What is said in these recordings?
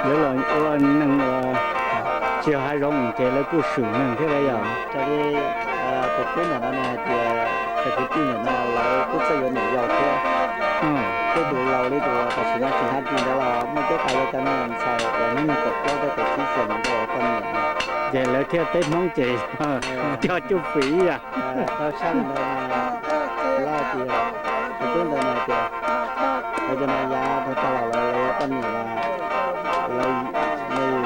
Lawv los ua neeg uas tsis yog hav zoov ces lawv kuj swm neeg thiab los yog? Raws li tus tub ntawm no nws hais tias cov kwv tij ntawm no lawv kuj txawj yuav niam yau thiab. Tej tus laus li tus tam sim no tsis hnav ris ntawd los muaj cev tas li cov me ntxhais uas hnub nyoog kaum plaub thiab kaum tsib xyoos no ua poj niam. Ces lawv thiaj teb Hmoob ces cog cuj fim ib yam. Tau sab ntawd, lawv tias, tus tub ntawd hais tias, lawv cov no yav tag tag los lawv yuav poj niam los lawv ib leeg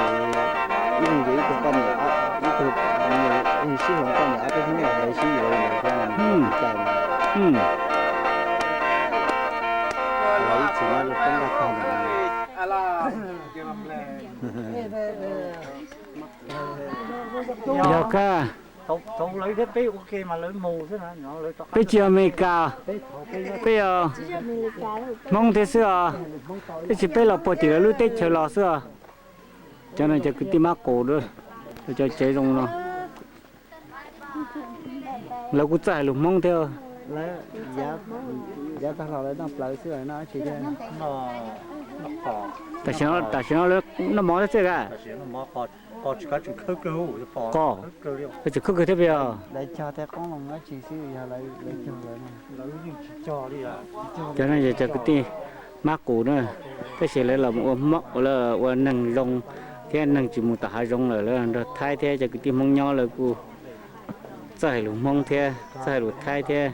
yuav ib tug poj niam, ib tug, ib leeg sib hloov poj niam ob peb hnub los lawv sib yuav li ntawd thiab. Lawv ib txwm muab lub koob nqa tag ntawd. Yog kab, peb tsis yog Amelikas, peb yog Hmoob thiab xwb os, tab sis peb los puag tim lawv lub teb chaws los xwb os. Cov no cov kwv tij mab qus, cov tsev zoo no. Lawv kuj txawj hais lus Hmoob thiab. Yav tag los lawv noj plawv xwb, noj dab tsi thiab? Tam sim no lawv noj mov thiab xwb a? Qos, lawv tseem khawb kawg thiab puas yog? Lawv cog tej qoob loo dab tsi xwb, yog lawv cog lawv. Cov no yog cov kwv tij mab qus na, tab sis lawv los ua, lawv ua neeg zoo thiab neeg tsis mus tom hav zoov lawm, lawv nrog Thaib thiab cov kwv tij Hmoob nyob, lawv kuj txawj hais lus Hmoob thiab txawj hais lus Thaib thiab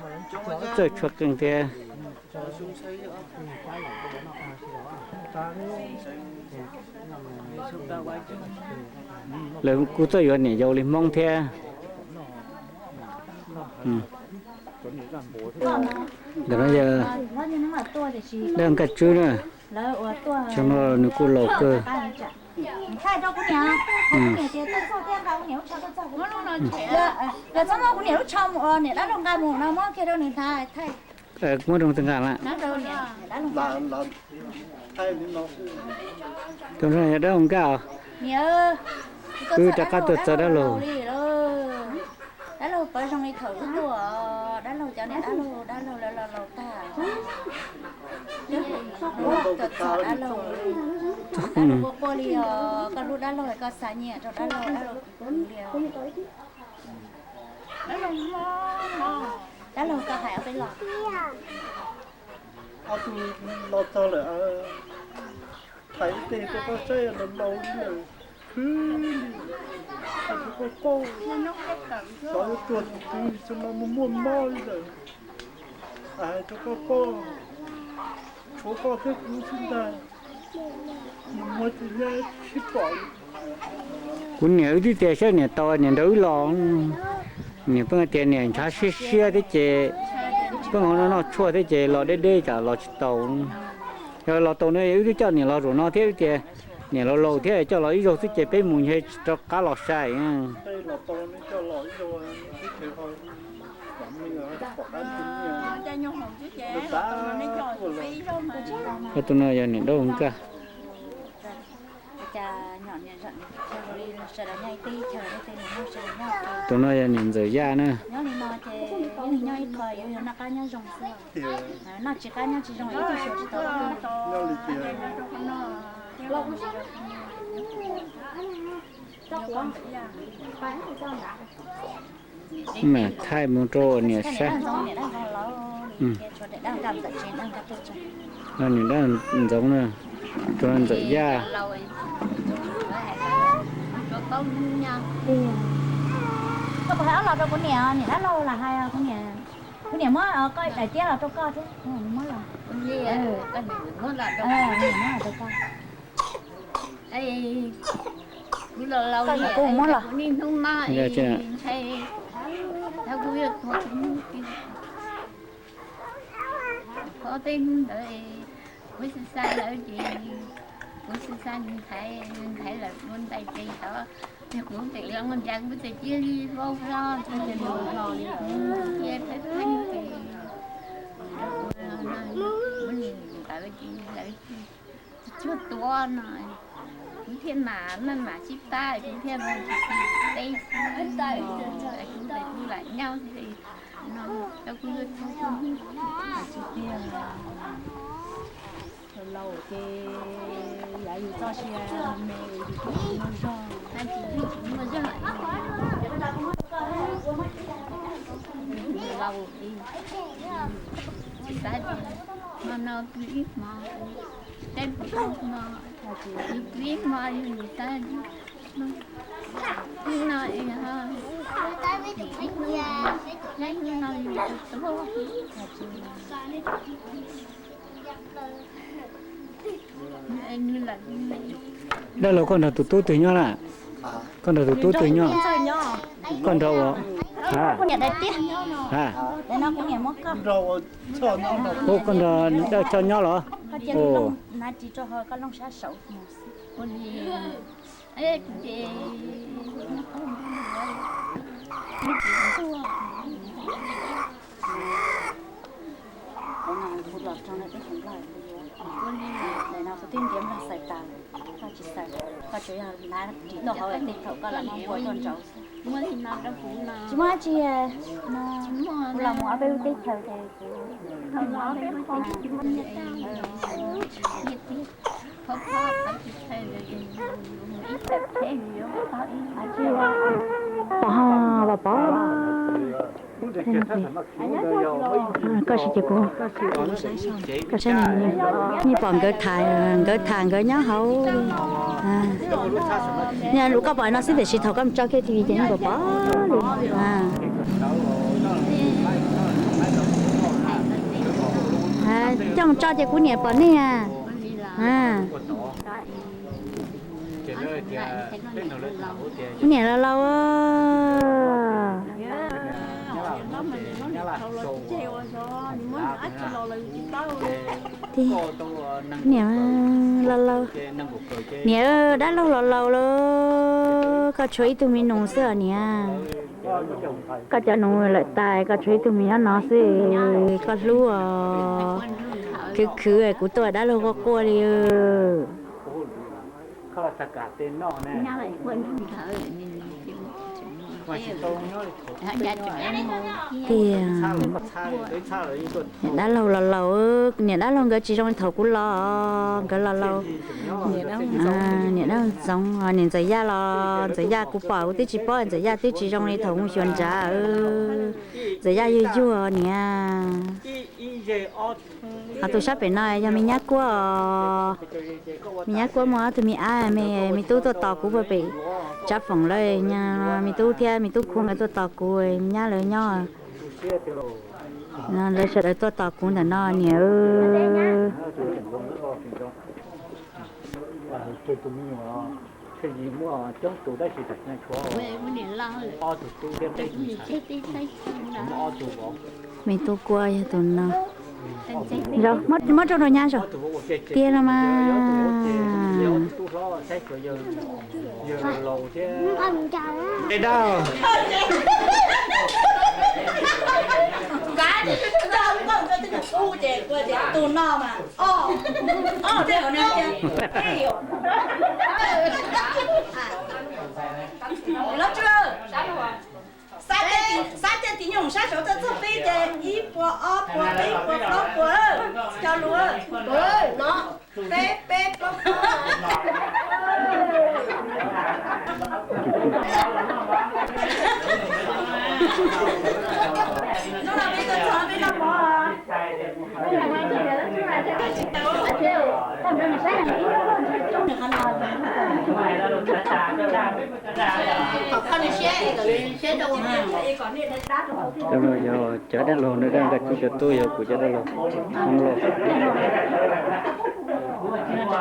txawj tshuab qeej thiab. Lawv kuj txawj yuav niam yau li Hmoob thiab. Ntawm no yog dab nkaj tswb na, tsoo no nws kuj laus kawg. Muab rau tus nqa na. Tus no yog dab nkaj os. Wb rov qab tuaj txog dab laug. Dab laug pov zoo li thaum wb tuaj, dab laug cov niam dab laug, dab laug lawv los laus tag. Dab laug quaj quaj li os, koj hlub dab laug koj xa nyiaj rau dab laug, dab laug li os. Dab laug koj hais ob peb los. Ob tug los txog lawm, hais ib teg rau koj saib, laus laus li lawm, khwv li, hais rau koj paub, xyov yuav tuag tus twg, xyoo no muaj muaj mob li lawm, hais rau koj paub, tshuav koj thiab kuv xwb ntag, nws muag ces nyab sib pom li. Kuv niam wb twb tias saib niam tau niam nrog wb los, niam pheej tias niam ntshav siab siab thiab ces pheej noj tshuaj thiab ces los deb deb tsam los tsis tau. Yog los tau no wb twb coj niam los zaum no thiab, wb tias niam laus laus thiab coj los ib zaug xwb ces peb mus ntshe tsis rov qab los sai. Tus no yog niam dab nkaj. Tus no yog niam ntxawm Yaj na. Mam thaij mus rau niam saib. Niam dab ntxoov na, tus ntxawm Yaj. Koj puas hais ob los rau kuv niam, niam dab laug lam hais kuv niam, kuv niam muab koj daim tiab los rau koj thiab, muab los. Kuv los laus li, kuv niaj hnub no ntshai, thaum kuv yuav tuag, kuv hnub twg, qhov tej hnub ntawd kuv xav xav lawv ces kuv xav xav nws ntxhais, nws ntxhais lawm ua ntais tes tod, yog kuv pem los ncav kuv txawm cia li vau hlo, cia pheej pheej ces kuv niam ntawd ces lawv tsis cuag tuav no, kuv thiaj mam maj mam sib pab, kuv thiaj mus tsis tsis teb xwb, kuv ntawd kuv lam nyob xwb no, rau kuv yuav txog kuv hnub tsis tiag. Laus ces Yus txoj sia me, yus tsis muaj zog, tab sis yus tsis muaj zog, yus laus, tsis xav tias hmo no pw ib hmo, teb pw ib hmo, yus pw ib hmo yus tsis xav no, ib hmo no yus tuag. Dab laug, koj nrog tus tub twg nyob na? Koj nrog tus tub twg nyob? Koj nrog ua? Kuv niam daim tiab. Ha, ua koj nrog Dawj Choj nyob los? Ua, tsis muaj dab tsi, kuv los mus ob peb lub teb chaws ces kuv pom ho, pom pom. Koj siv ces kuv, koj saib, nyias pom nkawd tham, nkawd tham nkawd nyob hauv. Koj pom no xwb tiam sis thaum koj mus tso kiag T V ces yeej pom pom li. Coj mus tso ces kuv niam pom nej. Kuv niam laus laus. Niam laus laus. Niam, dab laug laus laus lawm, koj tshuav ib tug me nus xwb os niam. Koj cov nus lawm tas koj tshuav ib tug me nyob no xwb, koj hlub os. Khwv khwv kuv tuaj dab laug quaj quaj li. Tiag, niam dab laug laus laus, niam dab laug nkawd tsis zoo li thaum kuv los, nkawd laus laus. Niam dab laug ntxoov, niam ntxawm Yaj los, ntxawm Yaj kuv pom kuv twb tsis paub, ntxawm Yaj twb tsis zoo li thaum mus xyuas nrad. Ntxawm Yaj yuag yuag niam. Ho tus sab pem no yog me nyab Kuab. Me nyab Kuab muaj ob tug me ab, me tub tuaj tos kuv puag pem tsab foom lawm, me tub thiab me tub Khuab nkawd tuaj tos kuv, me nyab lawv nyob. Lawv sawv daws tuaj tos kuv ntawm no niam. Me tub Kuab yog tus no. Muab rau rau nyab zog. Tiag los mas. Tus no mas. Xab tiaj tiv nyoog sab saud txog peb ces ib puas ob puas peb puas plaub puas. Cog lus. Peb peb plaub plaub. Hnub no peb tuaj txog peb noj mov. Cov no yog cov dab laug na, nkawd tsis cov tub, yog kuv cov dab laug Hmoob lauj.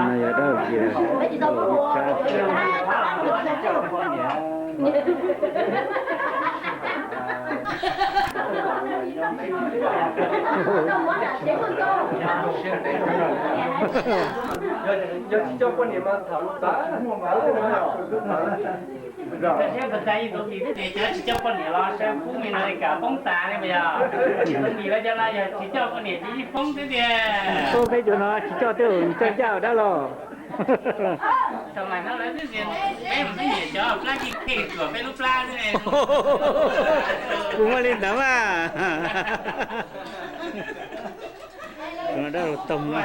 No yog dab laug Yia, dab laug Yia Tsab. Yog tsis coj poj niam mas tham lus tas. Cov tsis coj poj niam los saib pub me no li kam poob tas li mas yog. Tus mis lawv cov no yog tsis coj poj niam ces yeej poob xwb tiag. Peb cov no tsis coj twb coj ncaj dab laug. Thaum mas no lawv twb tias peb mus peb niam cov plab yeej khe tsuam peb lub plab xwb ne. Kuv muaj li ntawd mas. Tus no dab laug Toog no.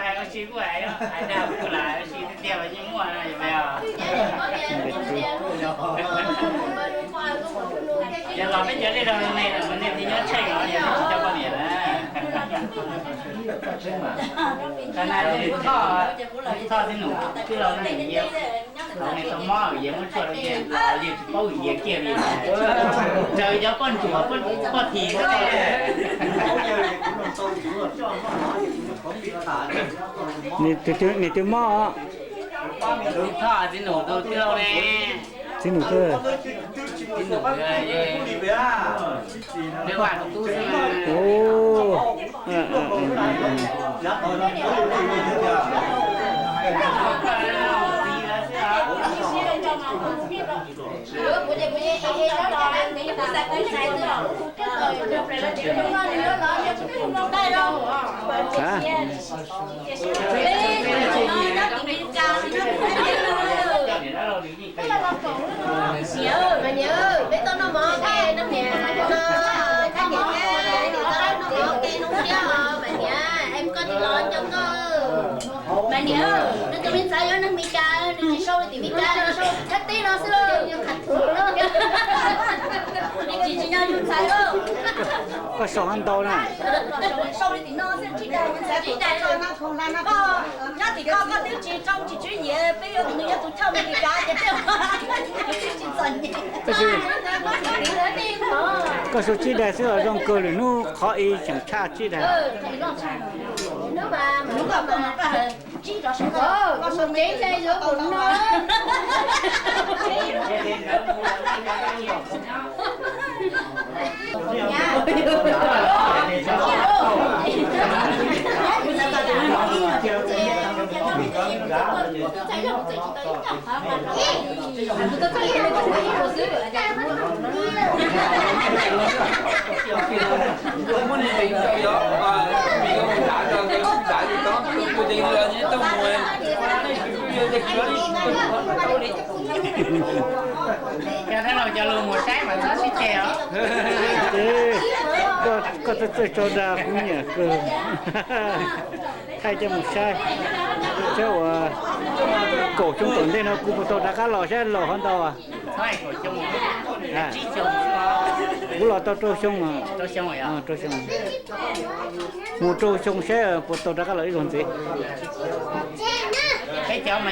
Yog los peb cov dej rau ne, nej nyob tsheej los yog tsis coj poj niam na. Qhov no Thoj, Thoj txiv nus tij laug ne, tau mob yawg muab tshuaj rau yawg, yawg tsis paub yawg kiag li. Raws cov poj ntsuam poj thim xwb. Nws twb mob. Thoj txiv nus tus tij laug ne. Txiv nus twg? Txiv nus, Vaj tus tub xwb. Mas niam, peb tau noj mov ke, noj niam, no, kab niam, niam tau noj mov ke noj thiab os, mas niam, es koj tsis los nco koj. Mas niam, nws tus me ntxhais yuav neeg Meskas, nws tsis sau li tim Meskas, nws sau tim Thaj Teb no xwb lauj. Nws tsis tsis nyob yus ntxhais lauj. Koj sau ntau na. Sau li tim no xwb, tsis dag yus ntxhais, tsis dag. Koj nyob tim koj, koj twb tsis tau tsis tswv yim, peb yuav nws yuav tus choj Meskas ces peb tsis txom nyem. Koj sau tsib daim xwb los zoo kawg, lwm hnub qhov ib xeem tshaj tsib daim. Cov laus cov lus mus saib mas txhob sib ceg os. Koj txawj txawj tso dag kuv nyiam kawg. Thaij coj mus saib, saib uas kaum xyoo tom ntej no kuv puas tau rov qab los, saib los qhov ntau. Kuv los tau rau xyoo, rau xyoo, mus rau xyoo saib puas tau rov qab los ib zaug ntxiv. Tias thaum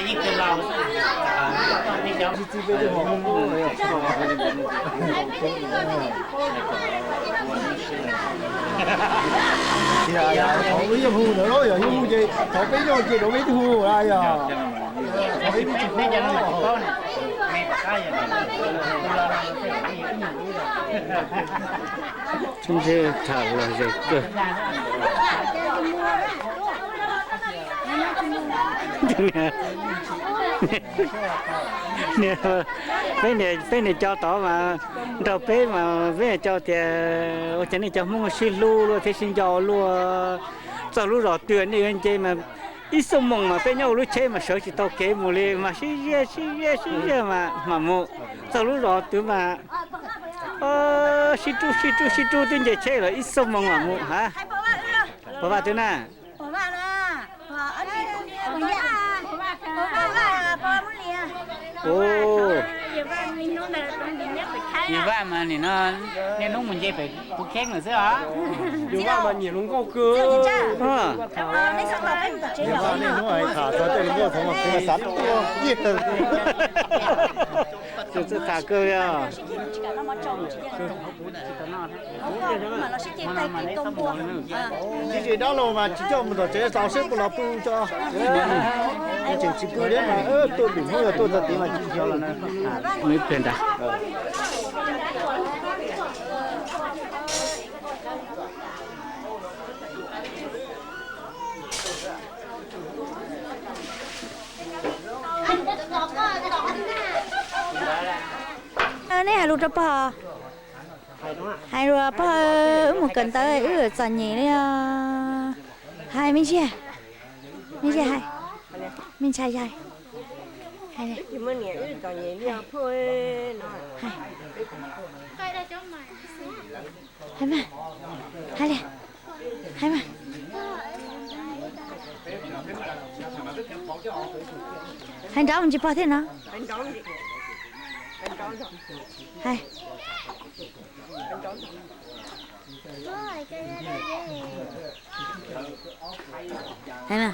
wb yeej hu ntawd los yog yeej hu ces thaum peb nyob ces rau peb twb hu a yog. Txhob ntshe tham los zes kawg. Peb niam, peb niam cov tod mas nrog peb mas peb niam cov tias ua cas nej cov Hmoob sib hlub luaj thiab sib nco luaj. Txog lub zos twg nej yuav nce mas ib xuab moos mas peb nyob ua lub tsheb mas sawv tsis tau kev mus li mas sib ziaj sib ziaj sib ziaj mas mam mus. Txog lub zos twg mas sib rub sib rub sib rub twb nce tsheb los ib xuab moos mam mus ha. Pov Vaj twg na? Yus Vaj mas nim no niaj hnub mus nce pem Phú Kheng lawm xwb os. Yus Vaj mas nyiam hluas nkauj kawg. Yus Vaj niaj hnub hais tham txog tej hluas nkauj thaum mas kuv mas xav tuaj kiag. Tus txawj tham kawg li os. Tsis tsis dab laug mas tsis coj mus tom tsev, xav seb puas los pw tso. Tseem tsis pw thiab mas tuaj lwm hnub yog tuaj txog tid mas tsis nrhiav los na. Ib pliag ntag. Nej hais lus rau pog. Hais lus pog, wb mus kawm ntawv wb txom nyem li os. Hais me ntsis, me ntsis hais, me ntshai hais. Hais mas, hais li, hais mas. Hais nraud ntsis pog thiab no. Hais, hais na,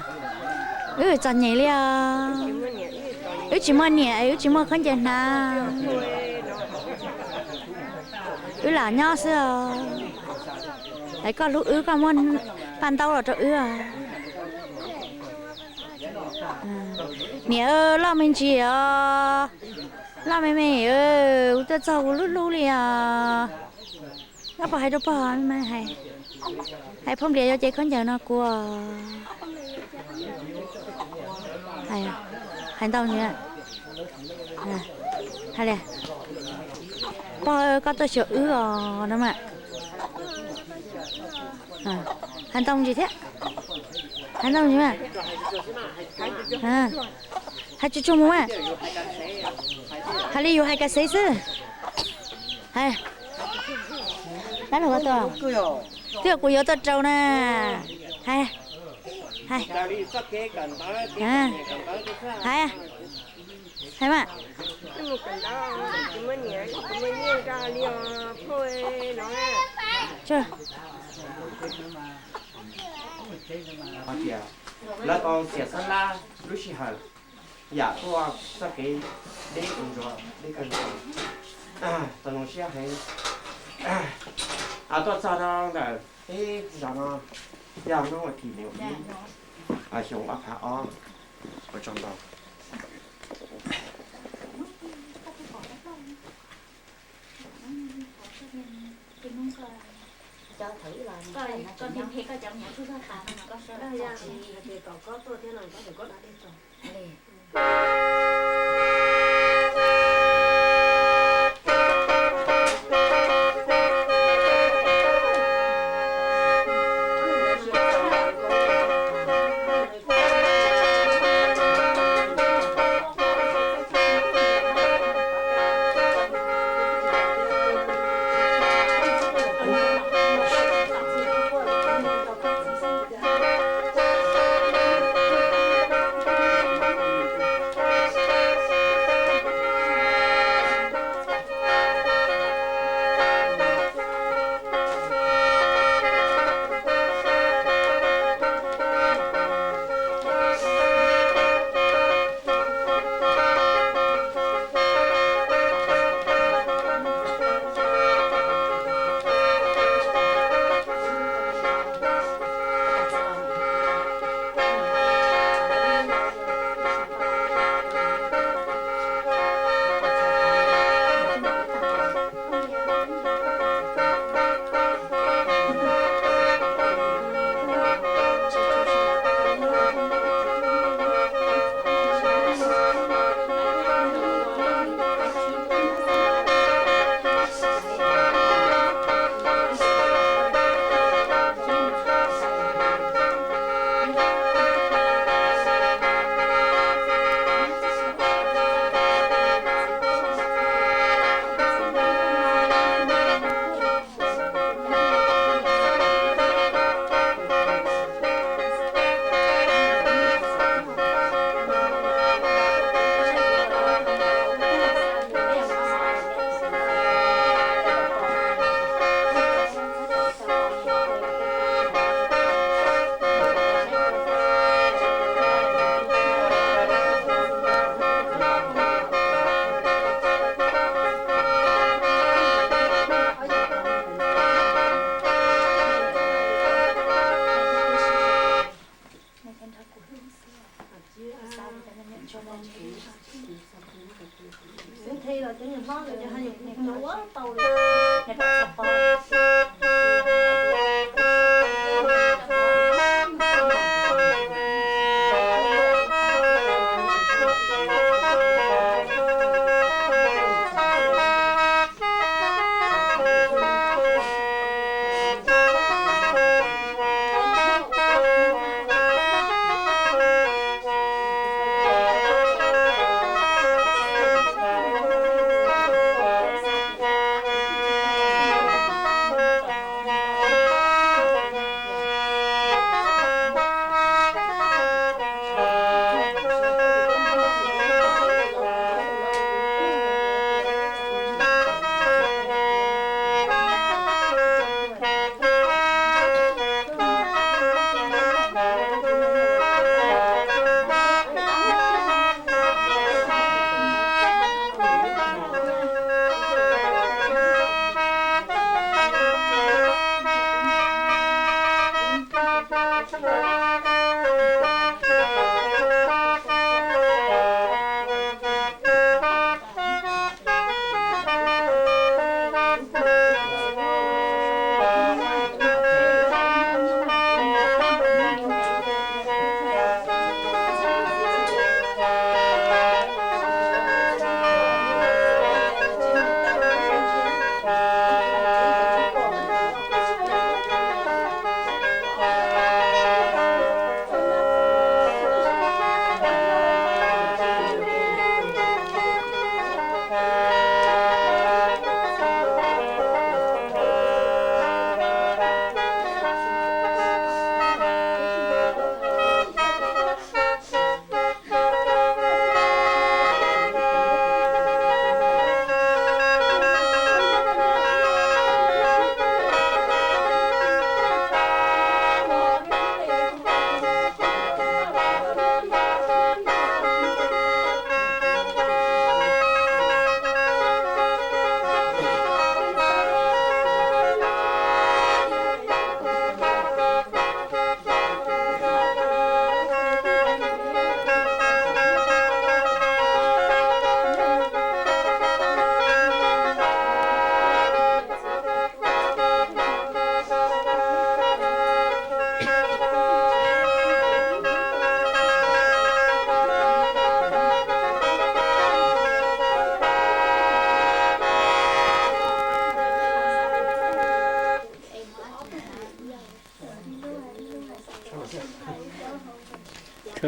wb txom nyem li os. Wb tsis muaj niam, wb tsis muaj khaub ncaws hnav. Wb lam nyob xwb os. Es koj hlub wb, koj muab paj ntaub los rau wb os. Niam, loj me ntsis os. Loj me me, kuv tuaj txog kuv hlub hlub li os. Koj puas hais rau pog, hais phooj plias yuav cev khaub ncaws no kuv. Hais ntau ntsis. Hais li, pog, koj tuaj xyuas wb os no mas. Hais ntau ntsis thiab. Hais ntau ntsis mas. Hais tsuag tsuag mus mas. Hais li yus hais kav xev xwb. Hais, dab laug, twb yog kuv yuav tuaj rau na. Hais, hais, hais, hais mas. Hais tias lawv tau xiam xab lab lub sij hawm yam tuaj txoj kev deb kawg nkaus, deb kawg nkaus, tau zoo siab heev. Tuaj txog rau ntawm peb zos no yog hnub vas thib nees ib, xyoo ob phav ob. Ua tsaug ntau.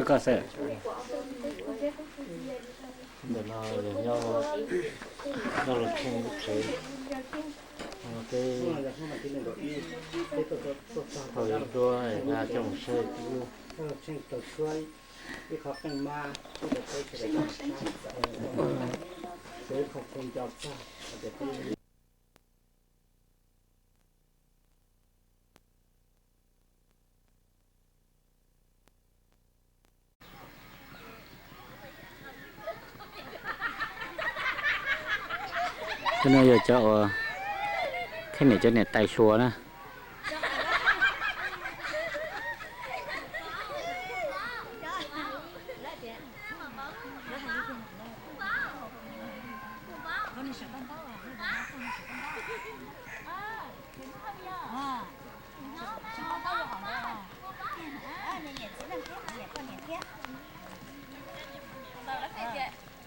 Koj xwb. Ntawm no yog nyob, nyob los tsheej lub tsev, peb thaum yuav nruab coj mus saib tib lub. Tus no yog cov uas khej niam cov niam tais hluas na.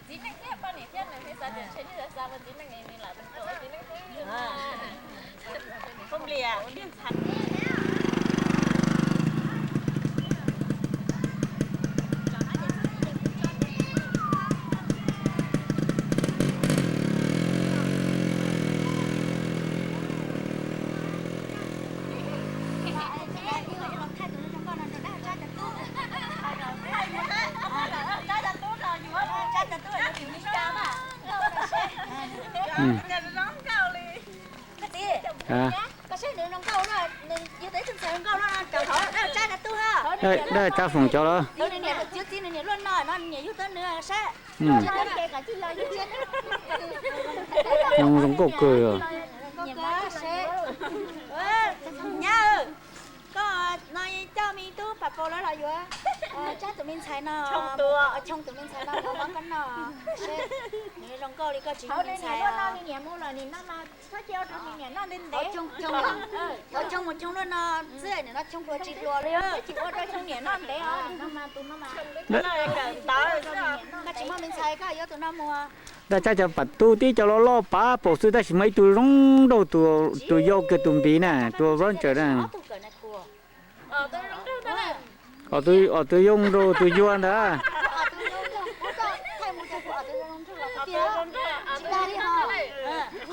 Txiv neej thiab poj niam thiab nws xav tias ntshe nws xav ua txiv neej, nws lam ua txiv neej xwb. Koj txiv, koj saib nws zoo nkauj no, nws yug tau ib tug ntxhais zoo nkauj no, rau hauv dab tsab cov tub ha. Dab tsab foom cov los. Nws niam, txiv nws niam luaj no no, nws niam yug tau nws saib. Zoo nkauj kawg. Nyab, koj no coj me tub pas paus lawv los yuav tsab tus me ntxhais no, tshooj tus me ntxhais no ua mov koj noj seb nws zoo nkauj li koj tsis yug me ntxhais. Hauv tshooj mus tshooj luaj no xwb, nim no tshooj hluas tsis hluas li. Koj tsis muaj me ntxhais koj yuav tus no mus. Dab tsab cov pas tub tib co loj loj pav paus xwb tab sis muaj ib tug zoo nraug, tus yau kiag tus npiv na, tus Roger na. Os, tus yau nraug tus yuag ntawd.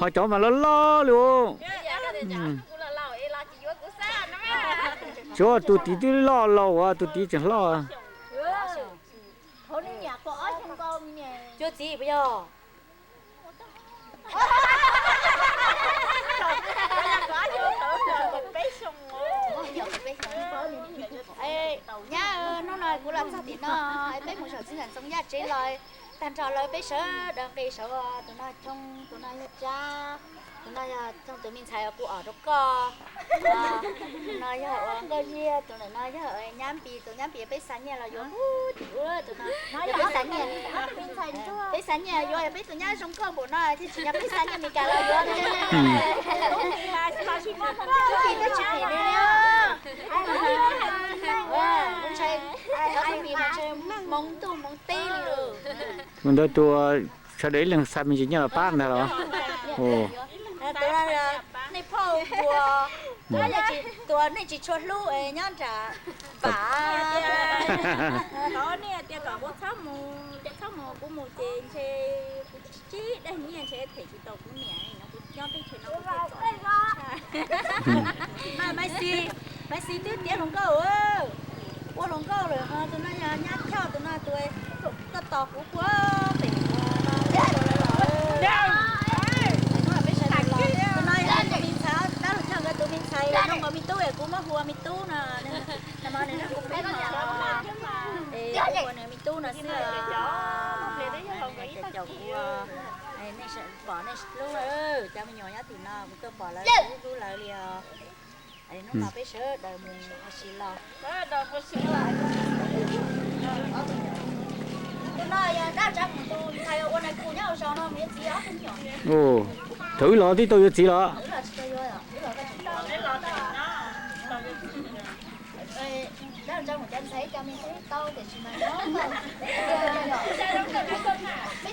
Ho cov mas loj loj li. Tsuav tus tid twb loj laus, tus tid tseem hlob. Cuab txiv puas yog? Nyab, hnub no kuv los txog tim no, peb mus zaum txiv ntxawm Ntxoov Yaj tsev los tag nrho lawm, peb sawv daws nqis saud. Tus no Choo, tus no yog Tsab, tus no yog Choo tus me ntxhais uas kuv om rau koj. Tus no yog uas Nkauj Yias, tus ntawm no yog Nyab Npis, tus Nyab Npis peb xa nyiaj los yuav, tus no yog peb xa nyiaj, peb xa nyiaj yuav peb tus nyab zoo nkauj npaum no thiaj tsis yog peb xa nyiaj Meskas los yuav. Tub Npis twb tsis phem li. Tub Npis mas ntshe hmoov ntuj hmoov teb li lawm. Tus ntawd tus sawv daws ib leeg xa me ntsis nyiaj los pab ntag los? Nej phauj ua, tus nej tsis tshua hlub es nyob nram vam. Kom nej tias kom kuv txhob mus, kuv txhob mus kuv mus ces ntshe kuv tsis daig nyiaj ntshe them tsis tau kuv niam no, kuv nyob teb chaws no kuv thiaj txom nyem. Maiv Xis, Maiv Xis twb tiav hluas nkauj, ua hluas nkauj lawm ho tus no yog Nyab Choj, tus no tus koj tos kuv puag pem ua no, peb sawv daws los, tus no yog tus me ntxhais, dab laug Choj nkawd tus me ntxhais, nws ua me tub es kuv muab hu ua me tub no, nws nrog kuv peb hmo, es kuv ua nws me tub no xwb. Caum kuv, nej pom nej hlub, cov me nyuam nyob tim no kuv tuaj pom lawv kuv hlub lawv li os. Hnub no peb sawv daws mus ua si los. Tus no yog dab tsav mus tus ntxhais ua nais khu nyob hauv zos no mus yuav txiv os. Thaum wb los twb tau yuav txiv los. Dab tsav mus cov ntxhais cov me twb tau tiam sis mas nyob peb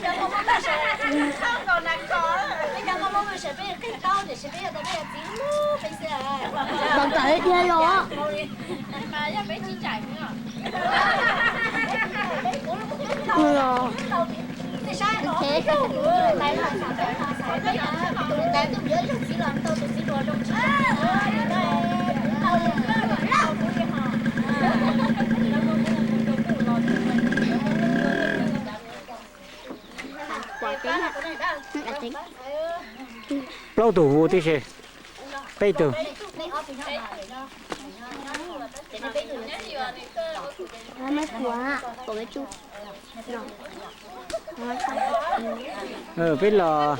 cov Hmoob Mawj Sawm, peb cov Hmoob Mawj Sawm peb qig tau tiam sis peb yog tau peb yog txiv lub peb xwb. Mas yog peb tsis tsaim. Plaub tug hu tib si, peb tug. Peb los.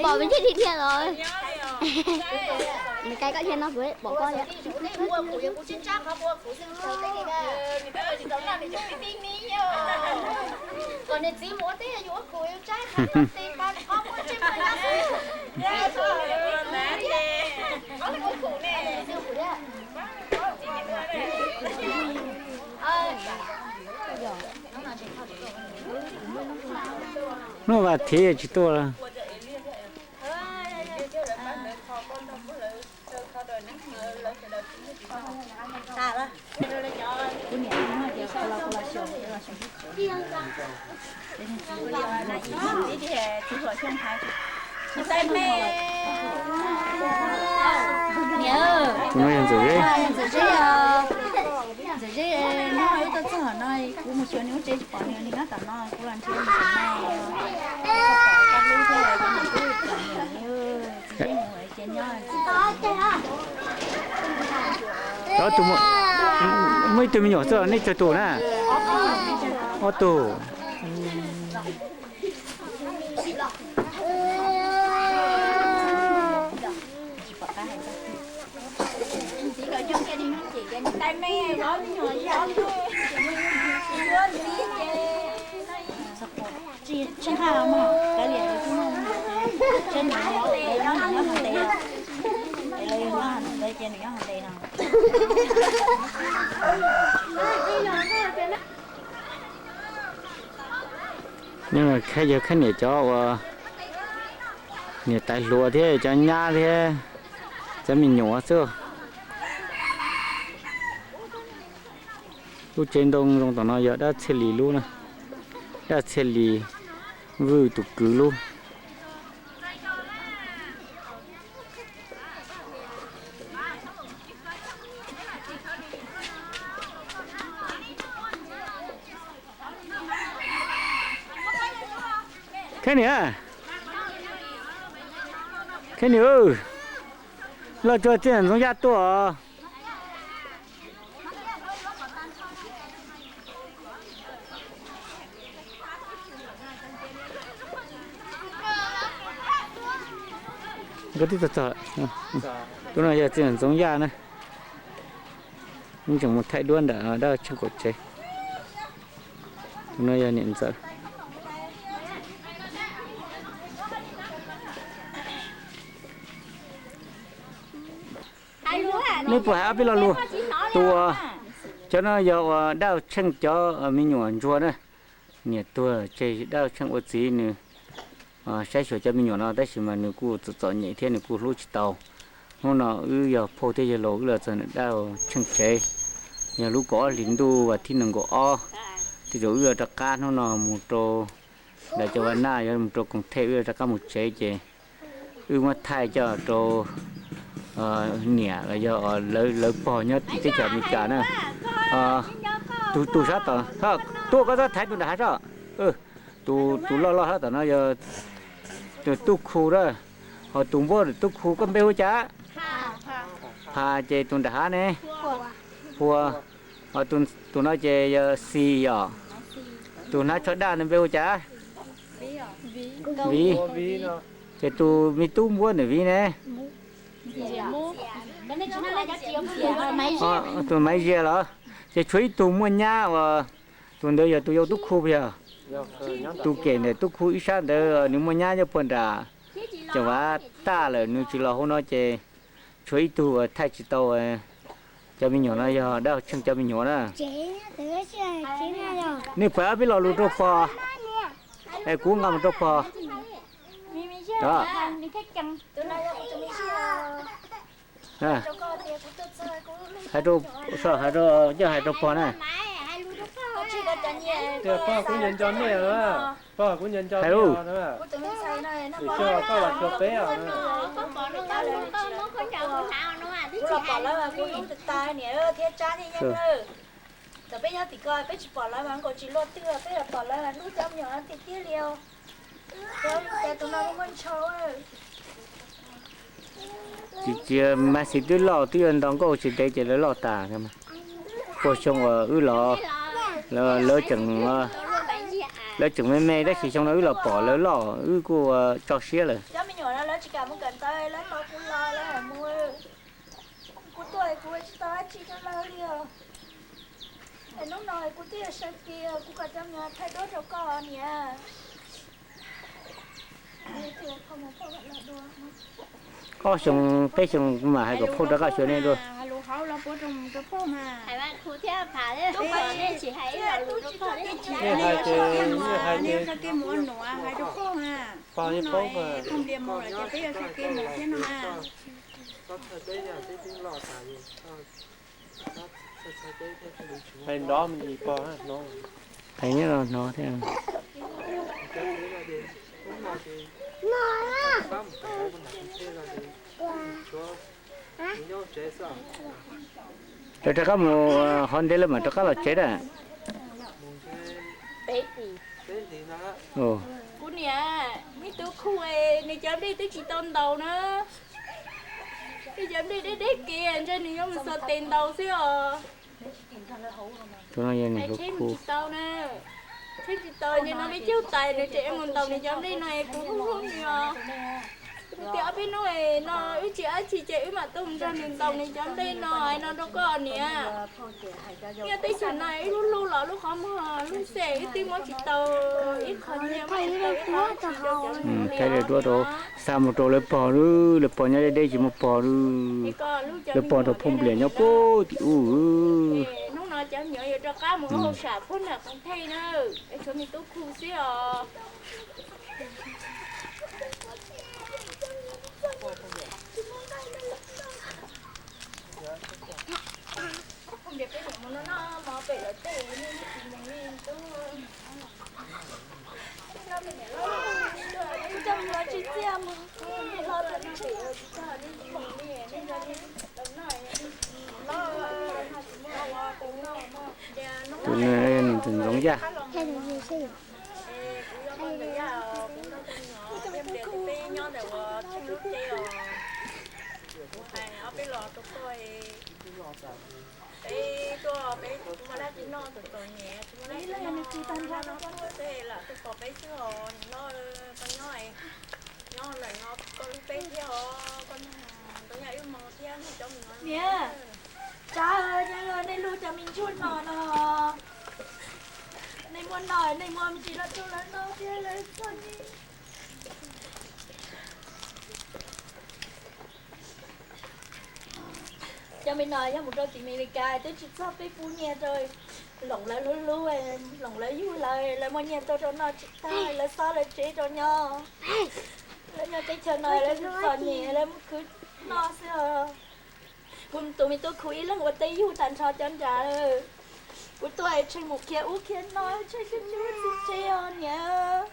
Pom me ntsis dhia dhia los. Nws cai koj dhia no kuv pom koj thiab. Hnub vas thiv tsis tuaj. Tus no yog Ntxawm Zeb. Ntxawm Zeb, hnub no wb tuaj txog tom no, kuv mus xyuas nws lub tsev tsis pom nws, nws nyob tom no, kuv los nrhiav nws tom no. Tsis pom, tsis pom nws, txiv Zeb mus ces nyob. Ob tug, muaj ib tug me nyuam xwb, nej tsawg tus na? Ob tug. Nyob no yog khab niam cov uas niam tais hluas thiab cov nyab thiab cov me nyuam xwb. Lub tsev ntoo zoo tom no yog dab txhiaj lis lub na, dab txhiaj lis Vwj tus kwv lub. Khab niam, khab niam, los tso txiv Ntxoov Yaj tuaj os. Nkawd twb txog, txog. Tus no yog txiv Ntxoov Yaj na. Wb tseem mus thaij duab ntawm dab Tsheej qaum tsev. Tus no yog niam ntxawm. Nej puas hais ob peb lo lus? Tus, cov no yog uas dab Tsheej cov me nyuam ntsuag na. Niam tuag tseg dab Tsheej ua txiv, nws saib xyuas cov me nyuam no tab sis mas nws kuj txom txom nyem thiab nws kuj hlub tsis tau. Hnub no wb yog phauj thiab yawg laus wb los txog dab Tsheej tsev, yog lub kaum ob hlis ntuj vas thib nees nkaum ob. Tej zaum wb yuav rov qab hnub no mus rau ntawm cov vaj naj, yuav mus rau koom thej, wb yuav rov qab mus tsev ces wb muab thaij coj rau niam los yog lawv pog nyob tim teb chaws Amelikas na. Tus, tus sab tom, tuaj koj txhob thaiv tus nram hav sab. Tus, tus loj loj sab tom no yog tus tub khu na, ho tus npuab tus tub khu koj npe hu cas? Phas. Ces tus nram hav ne? Phua. Ho tus no ces yog Xis yom? Tus hnav tsho daj ntawd npe hu cas? Viv. Ces tus me tub npuab ntawm Viv ne? Tus Maiv Zias los? Ces tshuav ib tug muaj nyab uas, tus ntawd yog tus yau tub khu puas yog? Tus kem ntawm tub khu ib sab ntawd nws muaj nyab nyob puag nram Ceem Vav Taj lawm, nws tsis los hauv no ces tshuav ib tug uas thaij tsis tau. Cov me nyuam no yog dab Tsheej cov me nyuam na. Nej pab pib lo lus rau pog, es kuv nqa mus rau pog. Hais rau, hais rau, coj hais rau pog na. Tias pog kuv nco nco nej, pog kuv nco nco nej os na. Koj los xyuas peb os na. Thaum peb nyob tim ko peb tsis pom lawv mas nkaus tsis luaj twg, peb pom lawv hlub cov me nyuam tiag tiag li os. Cov tus no muaj ntshaw. Tsis txiv mas xis twb loj twb yuav nto nkauj tsis ntev ces lawv loj tas. Puag xyoo uas wb los, lawv tseem, lawv tseem me me tab sis xyoo no wb los pom lawv loj wb kuj ua tso siab lawm. Cov me nyuam no lawv tsis kam mus kawm ntawv, lawv tos kuv los lawv mus. Kuv tuaj kuv tsis tau dab tsi rau lawv li os. Es hnub no kuv twb yog sawv kev, kuv kom cov me nyuam thaij duab rau koj niam. Ob xyoo peb xyoo kuv mam hais kom phauj rov qab xyuas nej dua. Nej hais ces, nej hais ces, pog yeej paub mas. Hais nrov me ntsis pog hnov. Hais nyob los hnov thiab. Lawv rov qab mus hov ntev lawv mam rov qab los tsev na. Kuv niam, me tub Khu, nws cov nplej twb tsis tau ntaus na. Nws cov nplej deb deb kev ntshe nws yuav mus xuas tes ntaus xwb os. Tsheb mus tsis tau na. Tsheb tsis tau, ntshe no me caug tais nws tseem mus ntaus nws cov nplej no es kuv hlub hlub nws os. Kuv tias ob peb hnub no wb tsis dab tsi ces wb mam tuaj mus nrog nws ntaus nws cov nplej no no rau koj niam. Nyob teb chaws no ib lub hlub los lub qhov muag lub xej wb twb muab tsis tau ib qho nyiaj, muab tsis tau ib qho tsis tau cov nplej. Thaij duab rau, xa mus rau lawv pog, lawv pog nyob deb deb tsis muaj pog. Lawv pog rau phooj nplias nyob puag tim ub. Hnub no cov me nyuam yuav rov qab mus ua hauj sam phuab nam qhov thej na, es tshuav me tub Khu xwb os. Tus no yog niam tus ntxoov yaj. Peb tuaj peb tsis muaj dab tsi noj, txom txom nyem, tsis muaj dab tsi noj, noj tuaj tej lam tuaj pom peb xwb os. Niam hlob, koj nyob, nyob ntawm no koj hlub peb thiab os, koj nrog yam wb mus thiab nrog cov me nyuam. Niam, tsam nej hlub cov me ntsuag no no, nej muaj noj nej muaj me ntsis los rau lawv noj thiab lawv txom nyem. Cov me no yog mus rau tim Amelikas twb tsis txog peb pub nyiaj rau, hloov lawv hlub hlub, hloov lawv yug lawv, lawv muaj nyiaj tuaj rau noj tsis tag, lawv xob lawv tsev rau nyob. Lawv nyob teb chaws no lawv txom nyem lawv muab khwv noj xwb os. Kuv tus me tub Khu ib leeg ua teb yug tag nrho cov nram. Kuv tuaj tsheej mus khiav ub khiav no, tsheej tsis tsis ua txiv tsev os niam.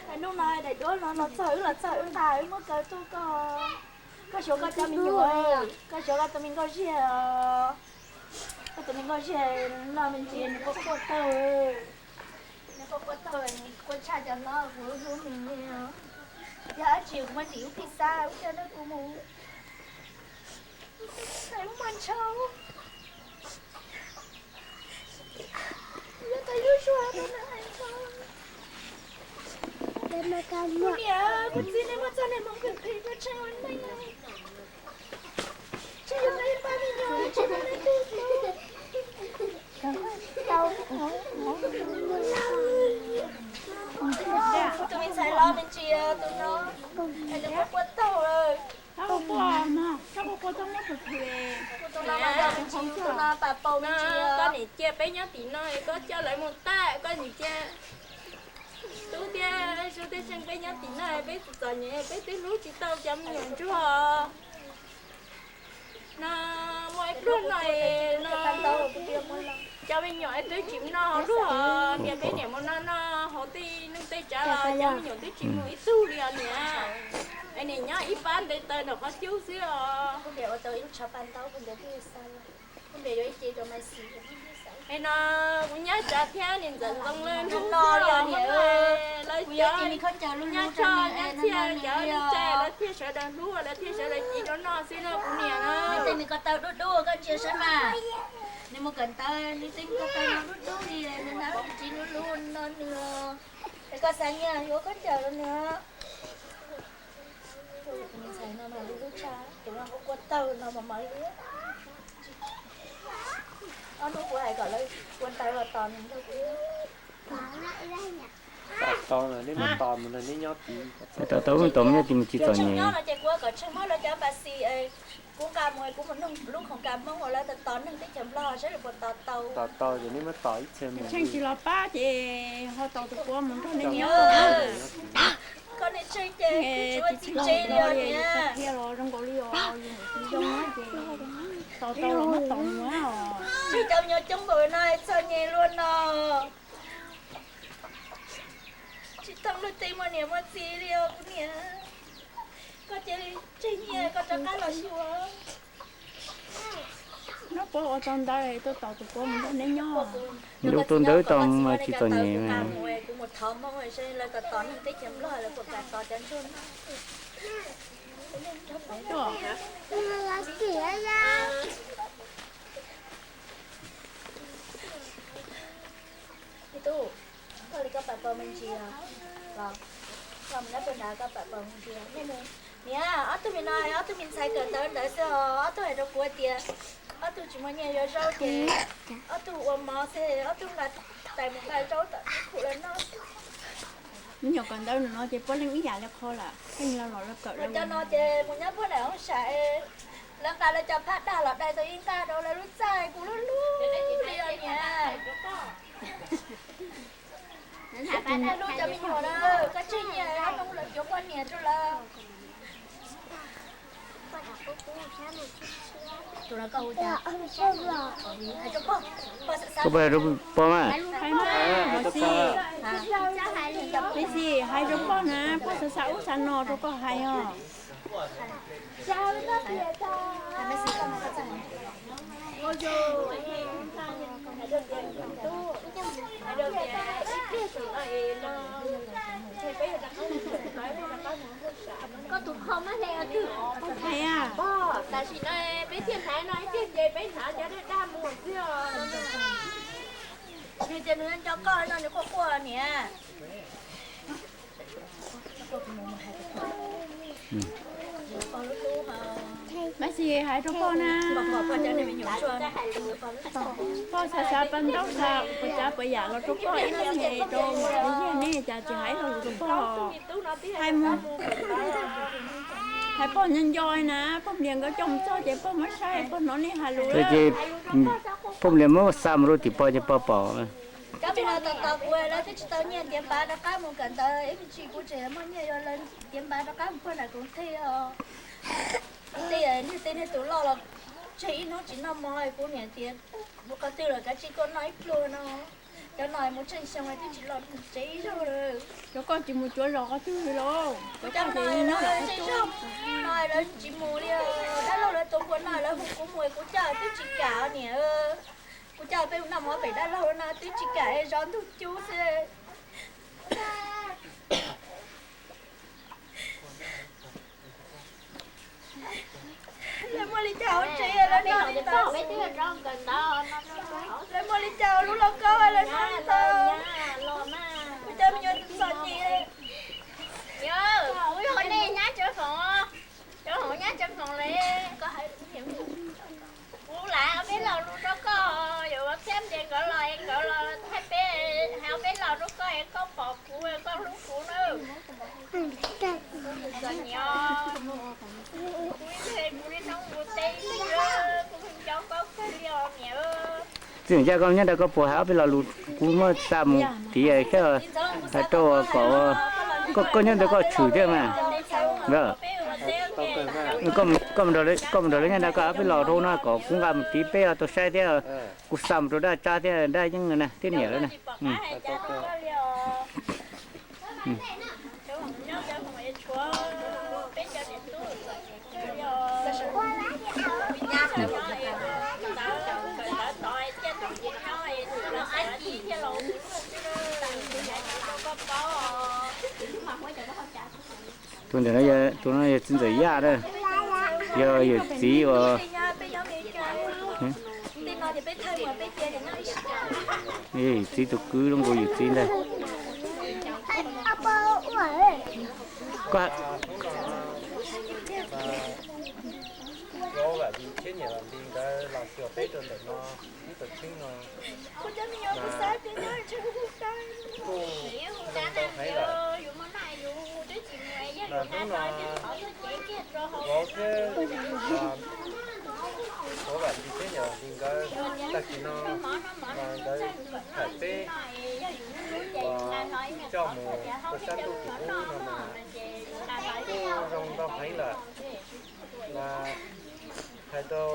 Hnub no daim duab no los txog wb los txog wb nqa wb muab kaw tuaj koj. Koj xyuas koj cov me nyuam, koj xyuas koj tus me nkauj ziag os. Koj tus me nkauj ziag no me ntsis nws quaj quaj taug, nws quaj quaj taug, nws quaj tshaj cov hlob kuv hlub nws. Yog dab tsi kuv muab ntim lub phij xab ub coj rau kuv mus. Ub muaj ntshaw. Yog tas yus suav rau nws hais ntshaw. Kuv niam kuv txiv nej muab txoj niag hmoov kawg qhia rau tshee ua neej. Tshee yog nej pab me nyuam, tshee yog nej tub. Kuv tus me ntxhais los me ntsis tus no, es nws quaj quaj taug lawm. Kuv tus no mas nrog me ntsis, tus no pam paus me ntsis. Koj niam cia peb nyob tim no, koj coj lawv mus tag, koj niam cia. Ub tiag, zoo tej seej peb nyob tim no peb txom nyem peb twb hlub tsis tau cov me nyuam ntsuag no. Muaj ib pluag no, no cov me nyuam twb tsis noj hauv luag, niam peb niam mus noj noj hauv tej neej tej tsav los cov me nyuam twb tsis mus ib tug li os niam. Es niam nyob ib pab nte taw nram qhov cub xwb os. Es no kuv nyab tsav thiab niam ntxawm Ntxoov lawv hnub no lawv cov nyab choj nyab txhiaj cov neej tsa lawv thiaj sawv daws hlub lawv thiaj sawv daws ci rau noj xwb no kuv niam na. Tej me ko taw dub dub koj ntsia saib mas, nws mus kawm ntawv nws tej me ko taw no dub dub li nws hnav tsis lub lub no nws. Es koj xav nyiam yuav khaub ncaws rau nws. Tus me ntxhais no mas lub lub tshaj, tus no kuj kua tawg no mas mas li. Ob hnub kuv hais kom lawv ua ntawv los tos nws nrog kuv. Tos tau, neb mus tos mus nrog neb nyob tid. Tos tau, tos nyob tid mus tsis txom nyem. Nyob no ces kuv kom Tsheej muab lawv cov npas xis, kuv nqa mus kuv mus nug lub khoom kas Hmoob uas lawv tos tos neeg teb chaws Nplog saib lawv puas tos tau. Tos tau ces neb muab tos ib txhia mus. Tsheej tsis los pab ces ho tos tus kuv mus nrog neb nyob. Koj niam Tsheej ces kuv tsis ua txiv tsev li os niam. Qhia los zoo nkaus li os, yus niam txiv zoo na ces tos tau los muab tos mus os. Tsheej cov me nyuam coob npaum no txom nyem luaj no. Tsis thooj luag tej muaj niam muaj txiv li os kuv niam. Koj cia li tseg nyiaj koj rov qab los xyuas. Nyob puab ua tau ntawv tuaj tos tus puab mus nrog neb nyob. Nrog tau ntawv tau mas tsis txom nyem. Kuv mus thov Hmoob seb lawv tos tos neeg teb chaws Nplog lawv puas kam tos cov ntsuag no. Me tub, koj li koj pam pom me ntsis os, los mus nyob pem nrad koj pam pom me ntsis os. Niam, ob tug me no ob tug me ntxhais kawm ntawv ntawd xwb os, ob tug hais rau kuv tias ob tug tsis muaj nyiaj yuav zaub ces ob tug ua mov xwb, ob tug nqa tais mus nqa zaub tom teb khum los noj. Me nyuam kawm ntawv no ces puab leej ib yam li qho lawm, pheej los los kawm. Cov no ces mus nyob puag nram hoob sam, lawv nqa lawv cov phab dag los dai tau ib nqaj rau lawv lub txaj, kuv lub lub li os niam. Lub cov me nyuam na, koj tseg nyiaj ob hnub lawv yuav poj niam rau lawv. Koj puas hais rau pog mas? Peb xi hais rau pog na, pog xav xav ub xav no rau koj hais os. Koj tus pog mas hle twg? Pog hle a. Tam sim no peb thiaj hnaiv no ib tiag ces peb hnaiv cov daj daj mus xwb os. Nws tias nws nco koj no nws quaj quaj niam. Maiv Xis hais rau pog na, pog xav xav pab ntaub xav puas tsav puas yam los rau koj ib lub nyuag rau mus yog neb cas tsis hais ib lo lus rau pog. Hais mus, hais pog nco nco na, pog Nplias nkawd coj mus txog ces pog muab saib pog hnov nej hais lus. Ces pog Nplias muab xa mus rau tim pog ces pog pom. Cov me no tos tos kuv lawv twb tsis tau nyiaj tiav npav rov qab mus kawm ntawv ib me ntsis kuv tseem muaj nyiaj yuav lawv tiav npav rov qab mus puag nram Koos Tij os. Tej niag tej niag tus loj los tseg ib hnub tsis noj mov kuv niam tias mus qhov twg los kav tsij tuaj noj ib pluag no. Cov no mus tsheej xyoo twb tsis los tsev ib zaug lawm. Cov koj tsis mus cuav zos qhov twg li los? Cov koj no lawv tsis mus li, dab laug lawv tuav npua no lawv hu kuv mus kuv coj twb tsis kam niam. Kuv coj peb mus noj mov pem dab laug no twb tsis kam, zov ntug cub xwb. Lawv muaj li cas hauv tsev lawv noj li ntawd. Lawv muaj li cas hauv lub lauj kaub lawv noj li ntawd. Kuv cov me nyuam txom nyem. Kuv yog nej nyab Tsawv Foom, Tsawv Foom nyab Tsawv Foom li. Kuv lam ob peb lo lus rau koj, yuav ua thiab ntias nkawd los es nkawd los thaij peb, hais ob peb lo rau koj es koj pom kuv koj hlub kuv na. Kuv txom nyem, kuv ib txhia kuv li noob kuv teb, kuv nco koj kawg li os niam. Txiv Ntxawm Yaj, koj nyob ntawd koj puas hais ob peb lo lus, kuv muab xa mus tiv thiab hais rau kom koj nyob ntawd koj tshwm thiab mas. Koj mus nrog lawv nyob ntawd koj ob peb lo rau no kom kuv nqa mus tiv peb tau saib thiab. Kuv xa mus rau dab Tsab thiab dab Yeeb na thiab niam lawv na. Tus ntawm no, tus no yog Txiv Ntxawm Yaj na, yog yawm txiv uas, yawm txiv tus kwv zoo nkaus yawm txiv ntag. Vauv Vam Lis thiab niam Vam Lis nkawd los xyuas peb rau ntawm no ib tug tshwb no mas kuj zoo ntau heev lawm. Mas hnub no vauv thiab, vauv Vam Lis thiab niam Vam Lis nkawd tag kis no mas nkawd thaim peb uas coj mus rau sab ntuj tim ub no mas kuj zoo ntau heev lawm. Mas hais rau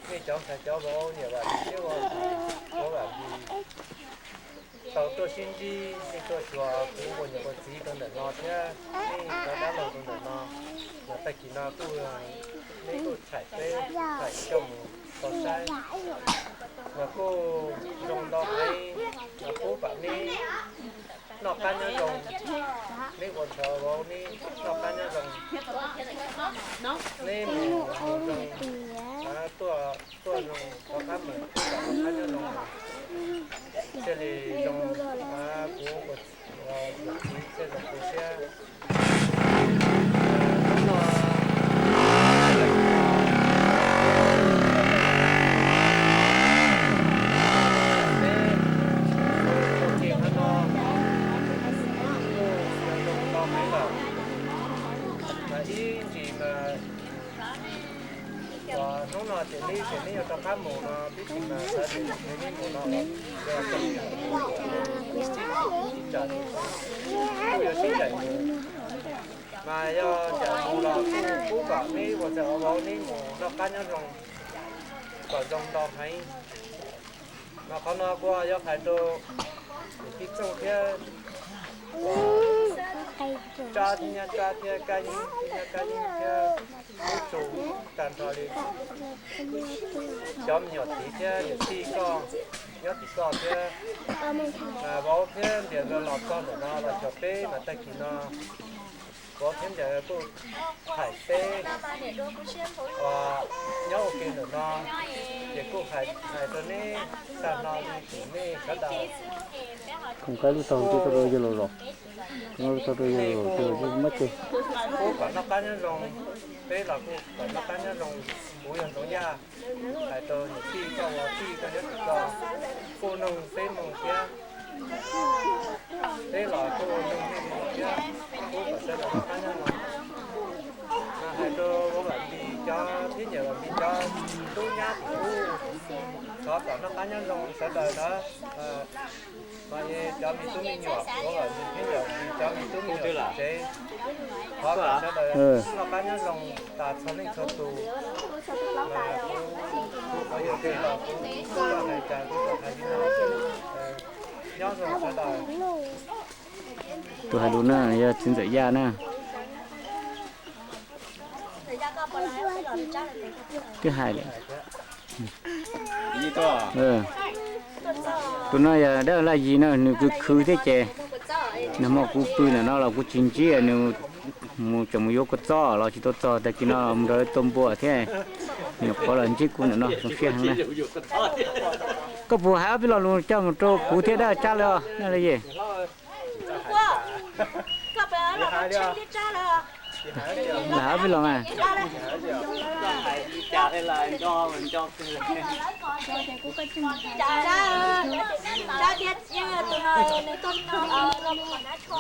nej cov ntxhais cov vauv niam Vam Lis thiab vauv Vam Lis tau tuaj sib ntsib, nej tuaj xyuas kuv ua niam ua txiv rau ntawm no thiab nej cov dab laug rau ntawm no, mas tag kis no kuj, neb kuj thaim peb, thaim coj mus tau saib, mas kuj zoo ntau heev, mas kuj pab neb noj qab nyob zoo, neb ua ntxhais vauv neb noj qab nyob zoo, neb mus zoo, tuaj zoo rov qab mus noj qab nyob zoo, thiaj li zoo, kuv ua niam txiv thiaj zoo tu siab. Hnub no peb ua ke qhov no kuj zoo tau heev lawm, mas ib ntsis mas hnub no ces neb, ces neb yuav rov qab mus no peb tsis mas sawv daws neb mus no los yog tsis tsam kuj yuav sib ncaim mus, mas yog ncaim mus los kuj pub kom neb ua ntxhais vauv neb mus noj qab nyob zoo kom zoo ntau heev. Mas qhov no kuv yuav hais rau niam tij Txooj thiab Tsab thiab nyab Tsab thiab Kab Yeeb thiab nyab Kab Yeeb thiab Tub Tsu, tag nrho li cov me nyuam txiv thiab niam tij koj nyob tim koj thiab, mas vauv thiab ntias nkawd los txog ntawm no los xyuas peb mas tag kis no vauv thiab ntias nkawd kuj thaim peb uas nyob ua ke ntawm no, ces kuj hais, hais rau neb tag nrho li tim nej sawv daws. Koom qaib lub tog nti rau yawg laus zos, lub tog rau yawg laus zos muab ceg. Kuj kom noj qab nyob zoo, peb los kuj kom noj qab nyob zoo. Kuv yog Ntxoov Yaj, hais rau niam tij koj ua tij koj nyob tim koj, kuj noog peb moo thiab, peb los kuj noog nej moo thiab, kuj kom sawv daws noj qab nyob zoo. Mas hais rau vauv Vam Lis cov thiab niam Vam Lis cov tub nyab tim ub, thov kom noj qab nyob zoo sawv daws na. Mas cov me tub me nyuam, vauv Vam Lis thiab niam Vam Lis cov me tub me nyuam tim tsev, thov kom sawv daws noj qab nyob zoo tas txhua leej txhua tus. Mas kuv, kuv qhov yuav tsum los kuv hais tias kuv hais li no, nyob zoo sawv daws. Tus hais lus na yog Txiv Ntxawm Yaj na. Twb hais lawm. Tus no yog dab Laj Yis no, nws khwv khwv thiab ces nag hmo kuv pw ntawm no los kuv tsis ntsib nws, mus tseem mus yuav kua txob los tsis tau txog, tag kis no mus nrog lawv tua npua thiab, nws nyuam qhuav los ntsib kuv ntawm no zoo siab heev na. Koj puas hais ob peb lo lus coj mus rau kuv thiab dab Tsab lawv os, dab Laj Yis? Lam hais ob peb lo mas.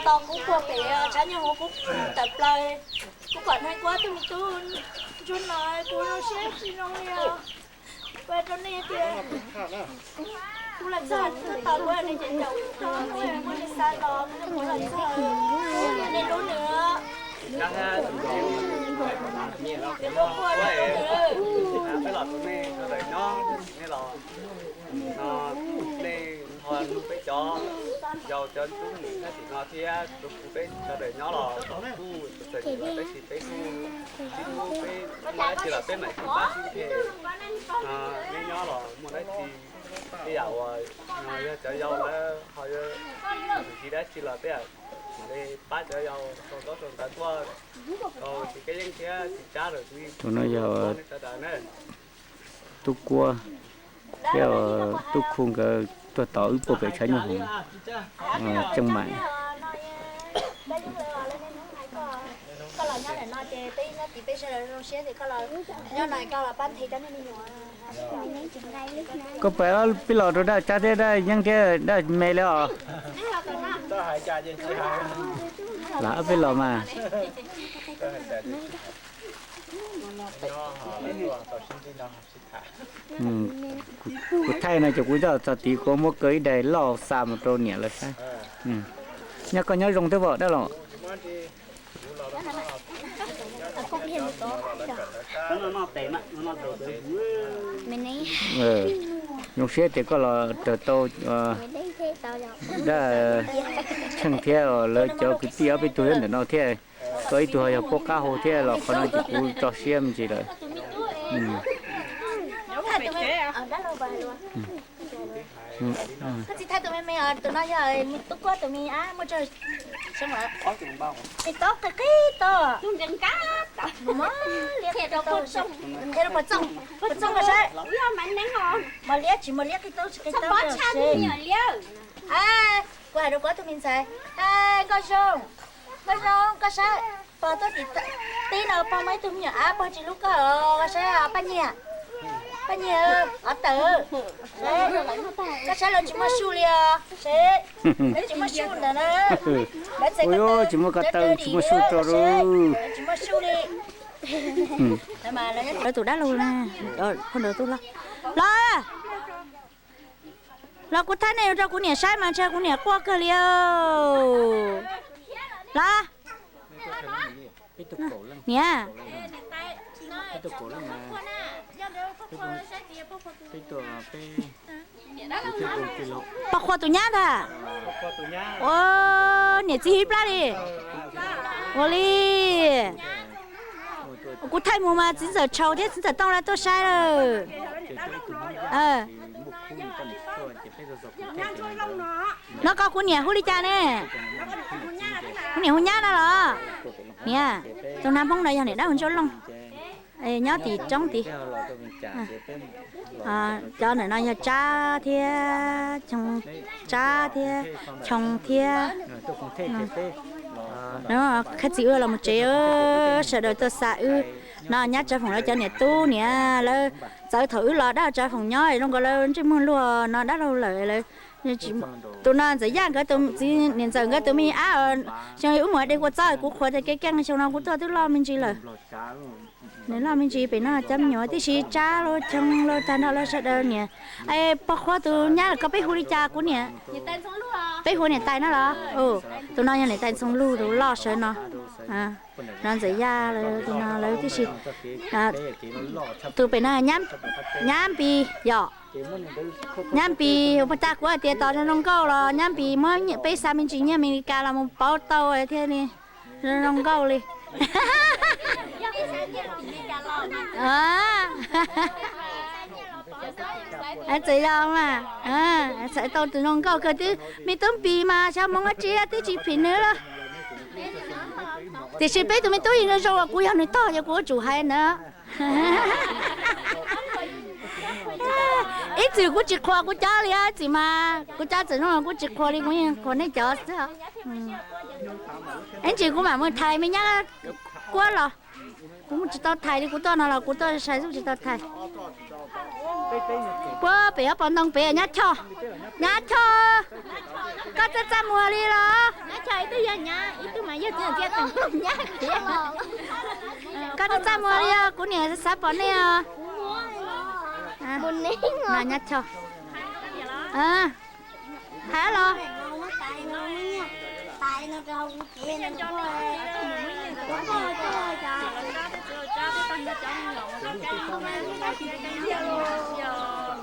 Tos kuv puag pem tshab nyuag hauv kuv tawm plaws, kuv pom neeg kuab tus me tub ntsuag no kuv zoo siab tsis zoo li os. Ua rau nej tias kuv los txog tau ua nej ces caum kuv tau ua nej xa los nej lub nws. Peb los rau nej sawv daws nyob, nej los no, nej nrog peb cov yau cov tub mus thab tim no thiab rau kuv peb sawv daws nyob los kuj txawm txawm los tab sis peb kuj sib hlub, peb muaj dab tsi los peb mam sib pab sib nrhiav. Nej nyob los muaj dab tsi, tej yam uas yog cov yau lawm ho yog tsis dab tsi los peb mam li pab cov yau sau ntaub sau ntawv tuaj rau txiv Kab Yeeb thiab txiv Tsab lawm. Tus no yog tub Kuab thiab tub Khu nkawd tuaj tos wb puag pem tshav nyuj hoom Tseej Maim. Koj pab peb los rau daj Tsab thiab daj Yeeb thiab daj Me li os. Lam peb los mas. Kuv thaij no ces kuv coj txog tid kuv muab kaw ib daim loj xa mus rau niam lawv saib. Nyob koj nyob zoo twb vim dab los. Zoo siab tias koj los raws tau dab Tsheej thiab lawv cov kwv tij ob peb tug ntawm no thiab. Koj ib tug ho yog puab qab hau thiab los qhov no ces kuv tso siab me ntsis lawm. Koj txiv thaij tus me me os, tus no yog tub Kuab tus me ab muaj tsawg xyoo lawm? Tsis tau qhib qhib tau. Qhia rau puas txooj, puas txooj koj saib. Mos liab tsis mos liab qhib tau tsis qhib tau. Kuv hais rau kuv ob tug me ntxhais, nkauj zoo, nkauj zoo koj saib, pog tuaj tim tib no pog muaj ib tug me nyuam ab pog tsis hlub koj os, koj saib Paj Nyiag, Paj Nyiag, Ob Tawm, koj saib lawv tsis muaj su li os, saib lawv tsis muaj su ntawd na. Lawv txhais ko taw tsis muaj su rau, lawv tsis muaj su li. Lawv tus dab laug na, phauj nraug tub los, los, los kuv thaij nej yuav rau kuv niam saib mas ntshe kuv niam quaj kawg li. Los, niam, pog Qhua tus nyab ntag. Ua niam txiv hib plab li. Ua li, kuv thaij mus mas txiv ntxawm Tshau thiab txiv ntxawm Tooj lawv tuaj saib lawm. No koj kuv niam hu li cas ne? Kuv niam hu Nyab no los? Niam, tus nab Hmoob no yog niam dab Ntsuab Looj, nyob tim roob tid. Cov ntawm no yog Tsab thiab, Tsab thiab Choo thiab. Khab txiv wb los mus tsev, sawv daws tuaj xa wb. No Nyab Tsav Foom lawv cov niam tub niam lawv txawv thaum wb los dab Tsav Foom nyob zoo nkaus lawv ntsej muag luag no dab laug lawm. Tus no Ntxawm Yaj nkawd tus txiv, niam ntxawm nkawd tus me ab, xyoo wb mus de kua txob kuv qhuas tias kev keej xyoo no kuv tuaj twb loj me ntsis lawm. Nws loj me ntsis pem no cov me nyuam tib si Tsab los Choo los tag nrho lawv sawv daws niam. Pog Qhua tus nyab los koj peb hu li cas kuv niam? Peb hu niam tais no los? Tus no yog niam tais Ntxhoo Lug tus loj sawv no. No Ntxawm Yaj lawv tus no lawv tib si. Tus pem no Nyab Npis yom. Nyab Npis, ua pog tas kuv hais tias tos zoo zoo nkauj los Nyab Npis muab peb xa me ntsis nyiaj Amelikas los mus pauv tau thiaj li zoo zoo nkauj li. Txawm yog mas, txawm tau tus zoo nkauj kawg twb me tub Npis mas xyov hmoov dab tsi twb tsis phim nws lawm. Tiam sis peb tus me tub yeej zoo zoo, kuv yog nws tog ces kuv yuav tsum hais ntawd. Ib txwm kuv tsis qhuas kuv cov li, ib txwm mas kuv cov txawm zoo kuv tsis qhuas li, kuv yeej qhuas nej cov xwb. Ib ntsis kuv mam mus thais me nyab Kuab los. Kuv mus tsis tau thais li, kuv tuaj no los kuv tuaj sai xwb tsis tau thais. Puag pem ob pov ntoo pem Nyab Choj, Nyab Choj, koj txaj txaj muag li los? Koj txaj txaj muag li os, kuv niam xav pom nej os. Nyob Choj. Hais los.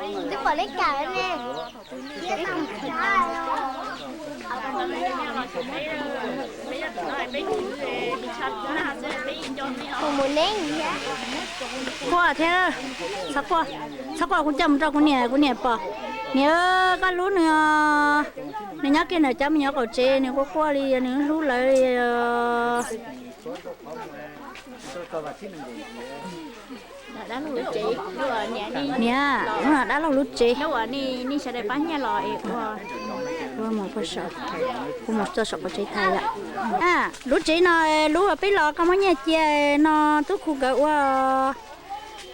Twb pom leb kawm ne. Kuv mus neeb thiab. Txhob quaj, txhob quaj, kuv coj mus rau kuv niam, kuv niam pom. Niam, koj hlub nws os. Nws nyob kiag ntawm cov me nyuam qaum tsev, nws quaj quaj li, nws hlub lawv li. Niam, hnub no dab laug lub tsev. Kuv mus txog saum qaum tsev thaiv lawm. Lub tsev no, lub peb los koj muab nyiaj cia no, tub khu nkawd ua,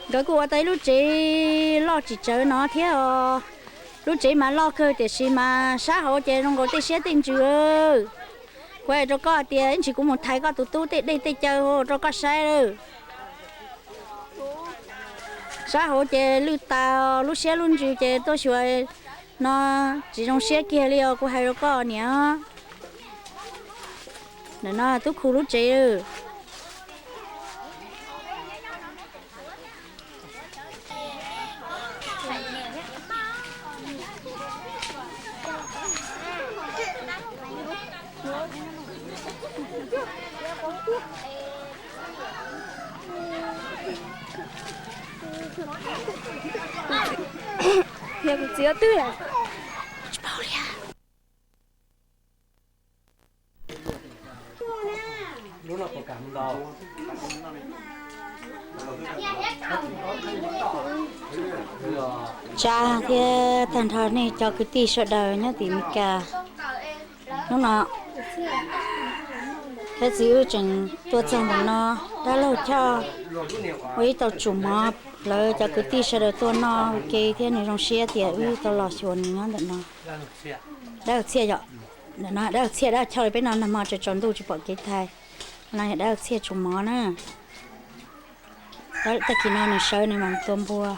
nkawd kuj ua tau ib lub tsev loj tsis tsawg no thiab os. Lub tsev mas loj kawg tiam sis mas sab hauv ces zoo nkaus tej siab tej ntsws. Kuv hais rau koj tias ib ntsis kuv mus thaiv koj tus tub tej dej tej cawv rau koj saib lawm. Sab hauv ces lwj tas, lub siab lub ntsws ces tuaj xyuas no tsis zoo siab kiag li os, kuv hais rau koj niam. Ntawm no tub khu lub tsev. Yog kuv txiv twg lawm? Tsis paub li. Tsab thiab tag nrho nej cov kwv tij sawv daws nyob tim Meskas, hnub no thiab txiv wb tseem tuaj txog ntawm no, dab laug Choj ua ib tau tsum mov, lawv cov kwv tij sawv daws tuaj noj ua ke thiab nws zoo siab tias wb tau los xyuas nws nyob ntawm no. Dab Laug Txhiaj yom, ntawm no Dab Laug Txhiaj, Dab Laug Choj li peb no nag hmo tsaus tsaus ntuj tsis pom kev thaiv, no yog Dab Laug Txhiaj tsum mov na. Tag kis no nws sawv nws mam tua npua.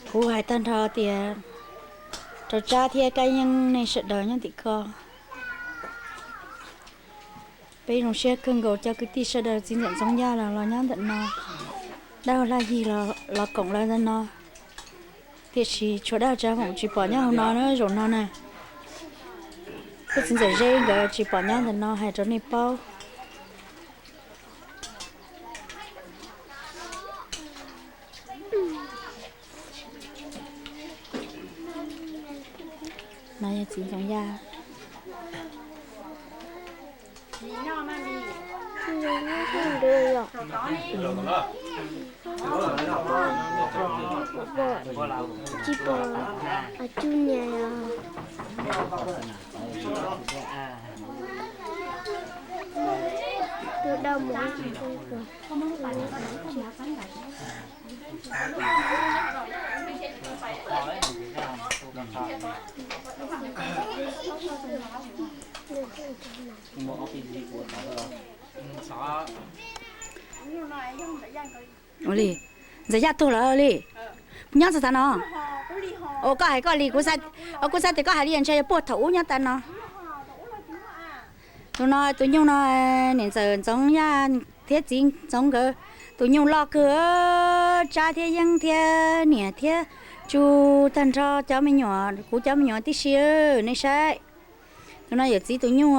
Kuv hais tag nrho tias rau Tsab thiab Kab Yeeb nej sawv daws nyob tim ko, peb zoo siab kawg nkaus cov kwv tij sawv daws txiv ntxawm Ntxoov Yaj los los nyob ntawm no, Dab Laug Laj Yig los koom lawv ntawm no, tiam sis tshuav Dab Laug Tsav Voom tsis pom nyob hauv no na, zaum no na. Kuv txiv ntxawm Zeb nkawd tsis pom nyob ntawm no hais rau nej paub. No yog txiv Ntxoov Yaj. Tsis pom, cub nias os. Tus dau mov. Ua li, Ntxawm Yaj tuag lawm li. Nyob txog tav no. Ua koj hais koj li, kuv xav tias koj hais li ntshai yog puag thaum ub nyob tav no. Tus no tus nyuj no, niam ntxawm Ntxoov Yaj thiab txiv Ntxoov nkawd tus nyuj loj kawg, Tsab thiab Yeeb thiab niam thiab tsuj tag nrho cov me nyuam, kuv cov me nyuam tib si, nej saib. Tus no yawm txiv tus nyuj,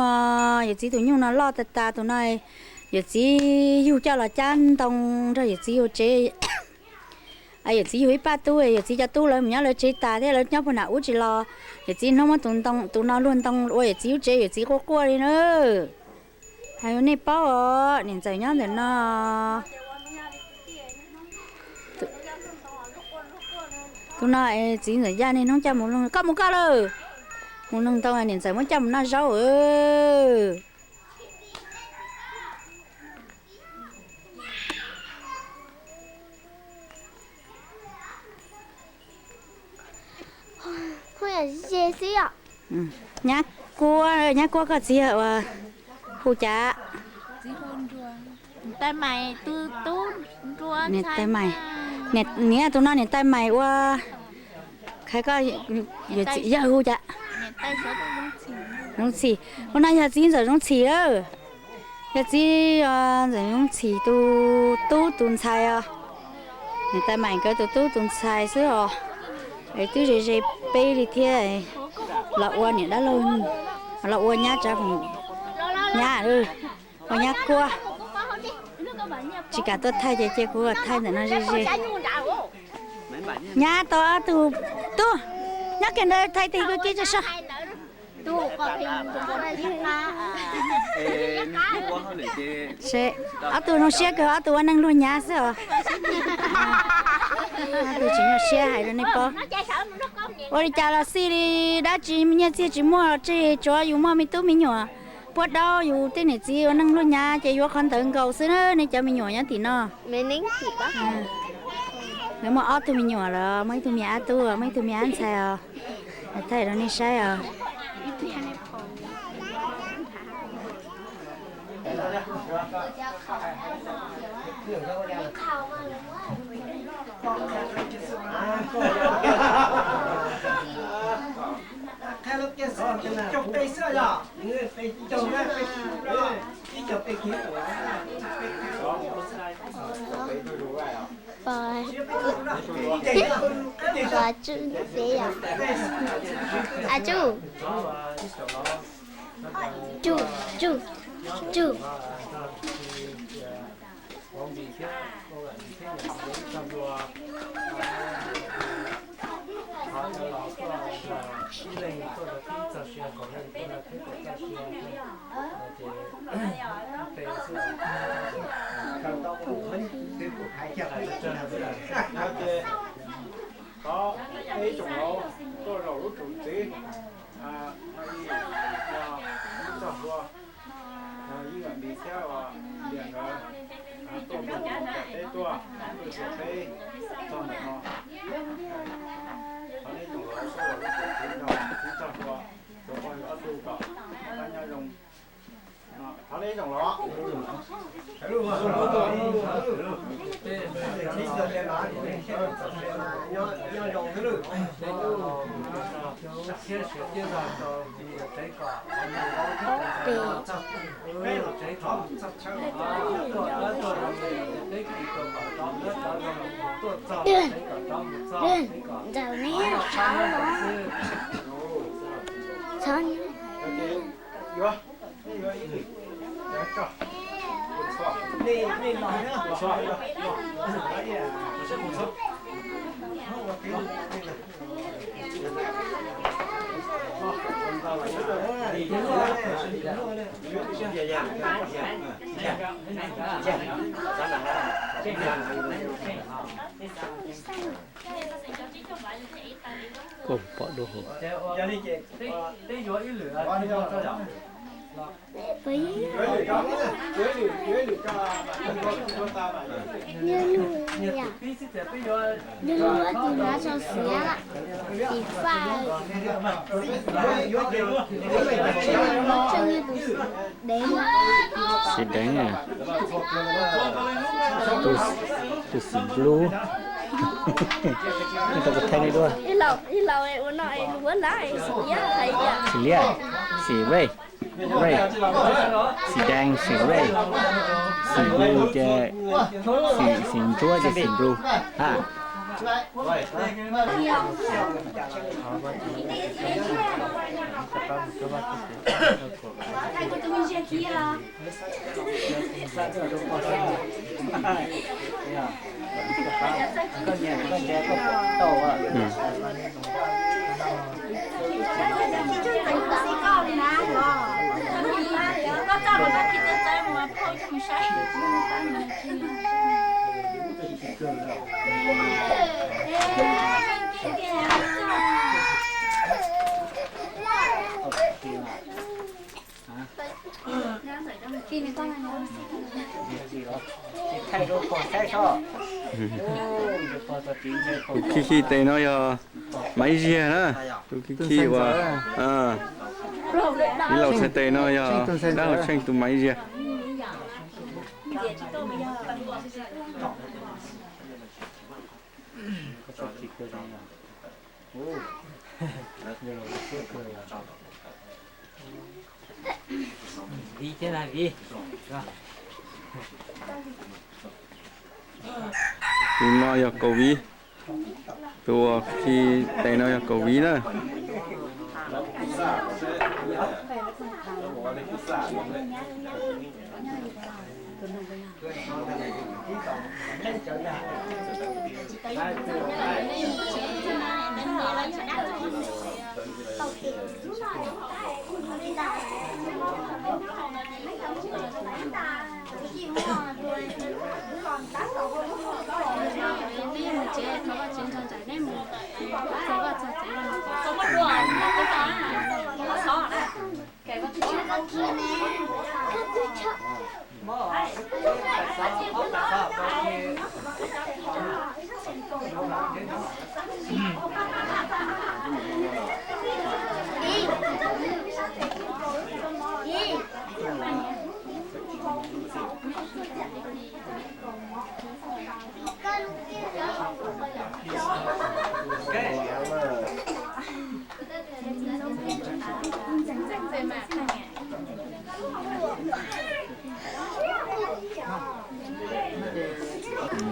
yawm txiv tus nyuj no loj tas tas, tus no yawm txiv yug coj los cab ntoo nrog yawm txiv ua tsev. Yawm txiv yug ib pab tub, yawm txiv cov tub lawv mus nyob lawv tsev tas thiab lawv nyob puag nram ub tsis los, yawm txiv hnub muab tus ntoo, tus no luag ntoo ua yawm txiv lub tsev, yawm txiv quaj quaj li na. Hais rau nej paub os, niam ntxawm nyob ntawm no. Tus no es txiv Ntxawm Yaj niaj hnub coj mus, koj mus koj lawm. Mus noog ntoo, niam ntxawm muab coj mus noj zaub. Nyab Kuab, Nyab Kuab koj txiv yog ua hu cas? Tais Maiv, tus tub nruab tais Maiv. Niam tus no niam tais Maiv ua, koj yawg hu cas? Zoov Txhim. Ua no yog txiv ntxawm Zoov Txhim lawm. Yog txiv ntxawm Zoov Txhim tus tub tus ntxhais os. Niam tais Maiv nkawd tus tub tus ntxhais xwb os. Es twb ze ze peb li thiab, los ua niam dab laug, los ua nyab tsav, nyab, ua nyab kuab. Tsis kam tuaj thaij ces cia kuv thaij ntawm no ze ze. Nyab tau ob tug tub, nyob kiag ntawd thaij tig kuv kiv tso so. Ob tug zoo siab kawg, ob tug ua neej luag nyab xwb os. Ob tug tsis nyuaj siab hais rau nej paub. Ua li cas los xij li dab tsi nyiaj txiag tsis muaj los tseg, tsuav yus muaj me tub me nyuam puab daub, yus tej niam txiv ua neej luag nyab ces yuav qhov ntawd nkaus xwb na nej cov me nyuam nyob tim no. Nkawd muaj ob tug me nyuam lawm, muaj ib tug me ab tub, muaj ib tug me ab ntxhais os. Thaij rau nej saib os. Pos, pos tsuj peb yom. A tsuj, tsuj, tsuj, tsuj. Ces thov peb ib tsoom laus tuaj zaum lub tsev txiv, Maiv Lis, Ib Txoj Hlua, Yeeb Vam Lis thiab Liam nkawd tuaj mus tom teb tuaj, tuaj xyuas peb txog ntawm no. Thov nej tsoom laus tuaj zaum lub tsev txiv nrog Ib Txoj Hlua, tsuav poj niam ob tug kom pab nyob zoo. Thov nej tsoom laus. Ntxawm ne, txhob Koj pom dua hauv. Xim deev, tus xim nplub. Tau kuv thaij nej dua. Xim liab, xim red, red, xim deev, xim red, xim blue ces, xim ntsuab ces xim blue ha. Tus khib khib tes no yog Maiv Ziag na. Tus khib khib uas ib laus txhais tes no yog dab laug Tsheej tus Maiv Ziag. Koj txhob tsis kawg yog, yog los siab kawg yog. Viv thiab na viv. Tus no yog Kaus Viv, tus uas khi tes no yog Kaus Viv na.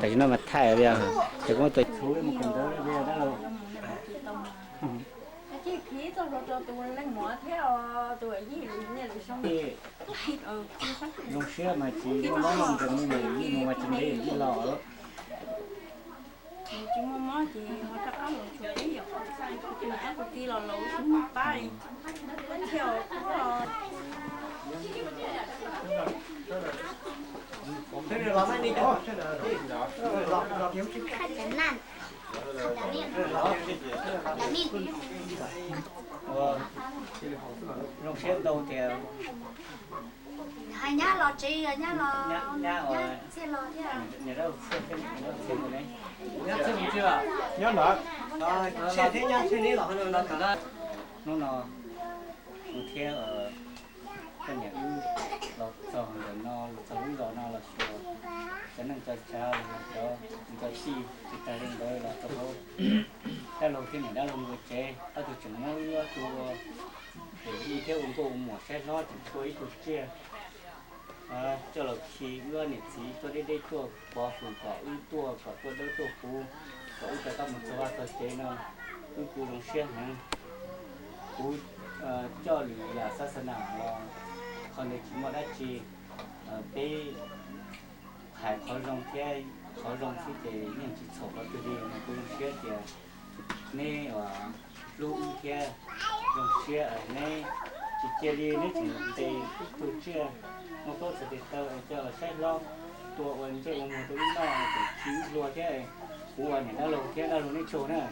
Tam sim no mas thaij li, ces kuv tus txhuv mus kawm ntawv li dab laug. Tus yij, zoo siab mas tsis muaj mob mus nkees li, mus mas tsis ntev yij los. Tsis muaj mob ces ho rov qab los tshuav peb yom. Kuv tus niam kuv txiv los los tsis muaj pab li. Thiaj os. Zoo siab ntau tias. Hais nyab los tsev, nyab los, nyab txhiaj los thiab. Nyab ntawd, txhiaj thiab nyab txhiaj los. Hnub no kuv thiab koj niam wb los txog ntawm no, los txog lub zos no los xyuas cov neej cov tsav, cov kwv cov tij, tsis tas li ntawd los rau hauv dab laug thiab niam dab laug nkawd tsev, ob tug tseem muab wb ob tug ua yij thiab ua nkauj ua muam saib hlob tseem tua ib tug tsiaj coj los khi wb niam txiv tuaj deb deb tuaj pov hwm kom wb tuaj, kom tuaj dawb tuaj huv, kom wb rov qab mus txog vaj txog tsev no, wb kuj zoo siab heev. Kuv coj lwm yam xab xa nas los qhov ntawd tsis muaj dab tsi, peb hais qhov zoo thiab qhov zoo xwb ces yeej tsis txhaum qhov twg li. Mas kuv zoo siab tias neb hlub wb thiab zoo siab neb tsis cia li neb tseem ntes ib tug tsiaj muaj plaub txhais tes taw coj los saib hlob, tua ua ntsej ua muag rau wb noj, tseem khi wb hlua thiab. Kuv ua niam dab laug thiab dab laug neb tsaug na,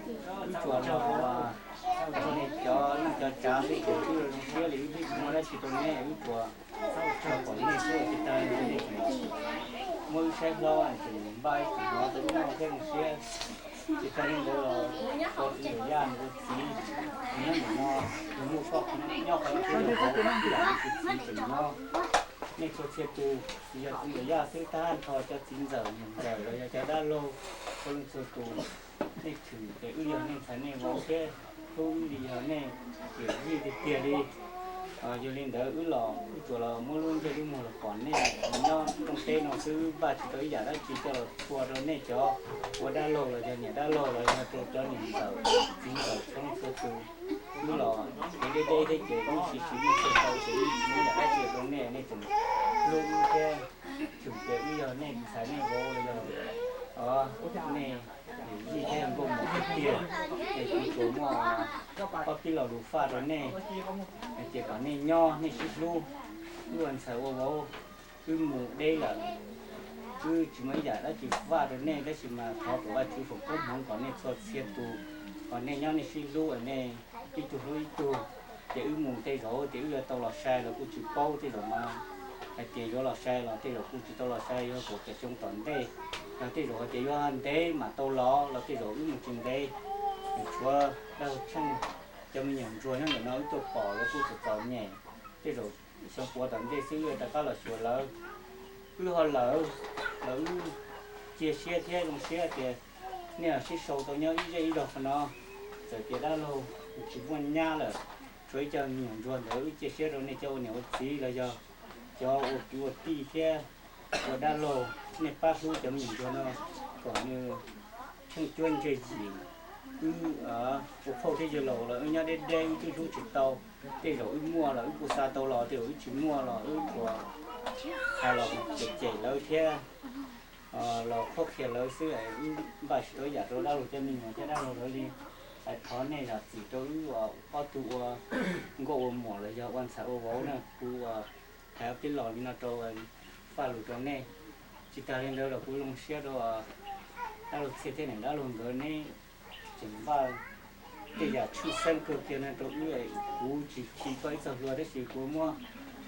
wb tsuas los ua nej cov neej cov tsav xwb ces wb zoo siab li, wb twb tsis muaj dab tsi rau neb, wb tsuas tso pom nej xwb, tsis tas li nej tseem muab wb saib hlob, tseem npaj ib tug hnov rau wb noj thiab zoo siab. Tsis tas li ntawd los ua txiv yawm yaj ua txiv nyob ntawm no, yog muaj koj nyob qhov no thiab yog ib yam li tus txiv tseem nyob. Nej txhua txhia tus tsis yog txiv yawm yaj xwb, tab nrho cov txiv ntxawm niam ntxawm los yog cov dab laug, txhua leej txhua tus, nej tshwm ces wb yog nej ntxhais nej vauv thiab hlub wb li yog nej yawm yij tiag tiag li. Yog li ntawd wb los wb tsuas los muab lub ntsej lub muag los pom nej nyob rooj teb no xwb, wb npaj tsis tau ib yam dab tsi coj los txhua rau nej cov ua dab laug los yog niam dab laug los yog rau cov niam ntxawm txiv ntxawm txhua leej txhua tus. Wb los kev deb deb thiab ces wb siv siv nej txhua ntau ces wb tsis muaj ib yam dab tsi rau nej, nej tseem hlub wb thiab tshwm ces wb yog nej ntxhais nej vauv los yog nej yij thiab nkauj muam tiag tiag. Es kuv tsuas muaj ob peb lo lus faj rau nej, hais tias kom nej nyob nej sib hlub, wb ua ntxhais ua vauv, wb mus deb lawm, wb tsis muaj ib yam dab tsi faj rau nej, tab sis mas thov kom Vajtswv foom koob hmoov kom nej txhua txhia tus, kom nej nyob nej sib hlub, nej ib tug hlub ib tug. Ces wb mus tej zaum ces wb yuav tau los sai los kuj tsis paub, tej zaum mas hais tias yuav los sai los tej zaum kuj tsis tau los sai, yog kaum tawm xyoo tom ntej, yog tej zaum hais tias yuav ntev mam tau los los tej zaum wb mus tsis ntev. Tshuav dab laug Tsheej cov me nyuam ntsuag nyob ntawm no wb tuaj pom lawv kuj txom txom nyem, tej zaum xyoo puav tom ntej xwb wb rov qab los xyuas lawv. Wb ho lawm, los wb cia siab thiab zoo siab tias Nej sib sau tau nyob ib zej ib zog qhov no, txawm tias dab laug tsis muaj nyab lawm, tshuav ib co me nyuam ntsuag ntawd wb cia siab rau nej cov ua niam ua txiv los yog cov ua kwv ua tij thiab ua dab laug, nej pab hlub cov me nyuam ntsuag no kom nws tsheej cuab ntse yim. Wb ua phauj thiab yawg laus los wb nyob deb deb wb twb hlub tsis tau. Tej zaum wb muaj los wb kuj xa tau los, tej zaum wb tsis muaj los wb tsuas hais los cem cem lawv thiab los qhuab qhia lawv xwb, wb npaj tsis tau ib yam rau dab laug cov me nyuam thiab dab laug lawv li. Hais thov nej zam txim rau wb ob tug ua nkauj ua muam los yog ua ntxhais ua vauv na, kuv hais ob peb los li no rau faj lus rau nej. Tsis tas li ntawd los kuv zoo siab rau dab laug Txhiaj thiab niam dab laug nkawd, neb tseem npaj tej yam tshwj xeeb kawg kiag no rau wb. Kuv tsis khi koj ib txoj hlua tab sis kuv muab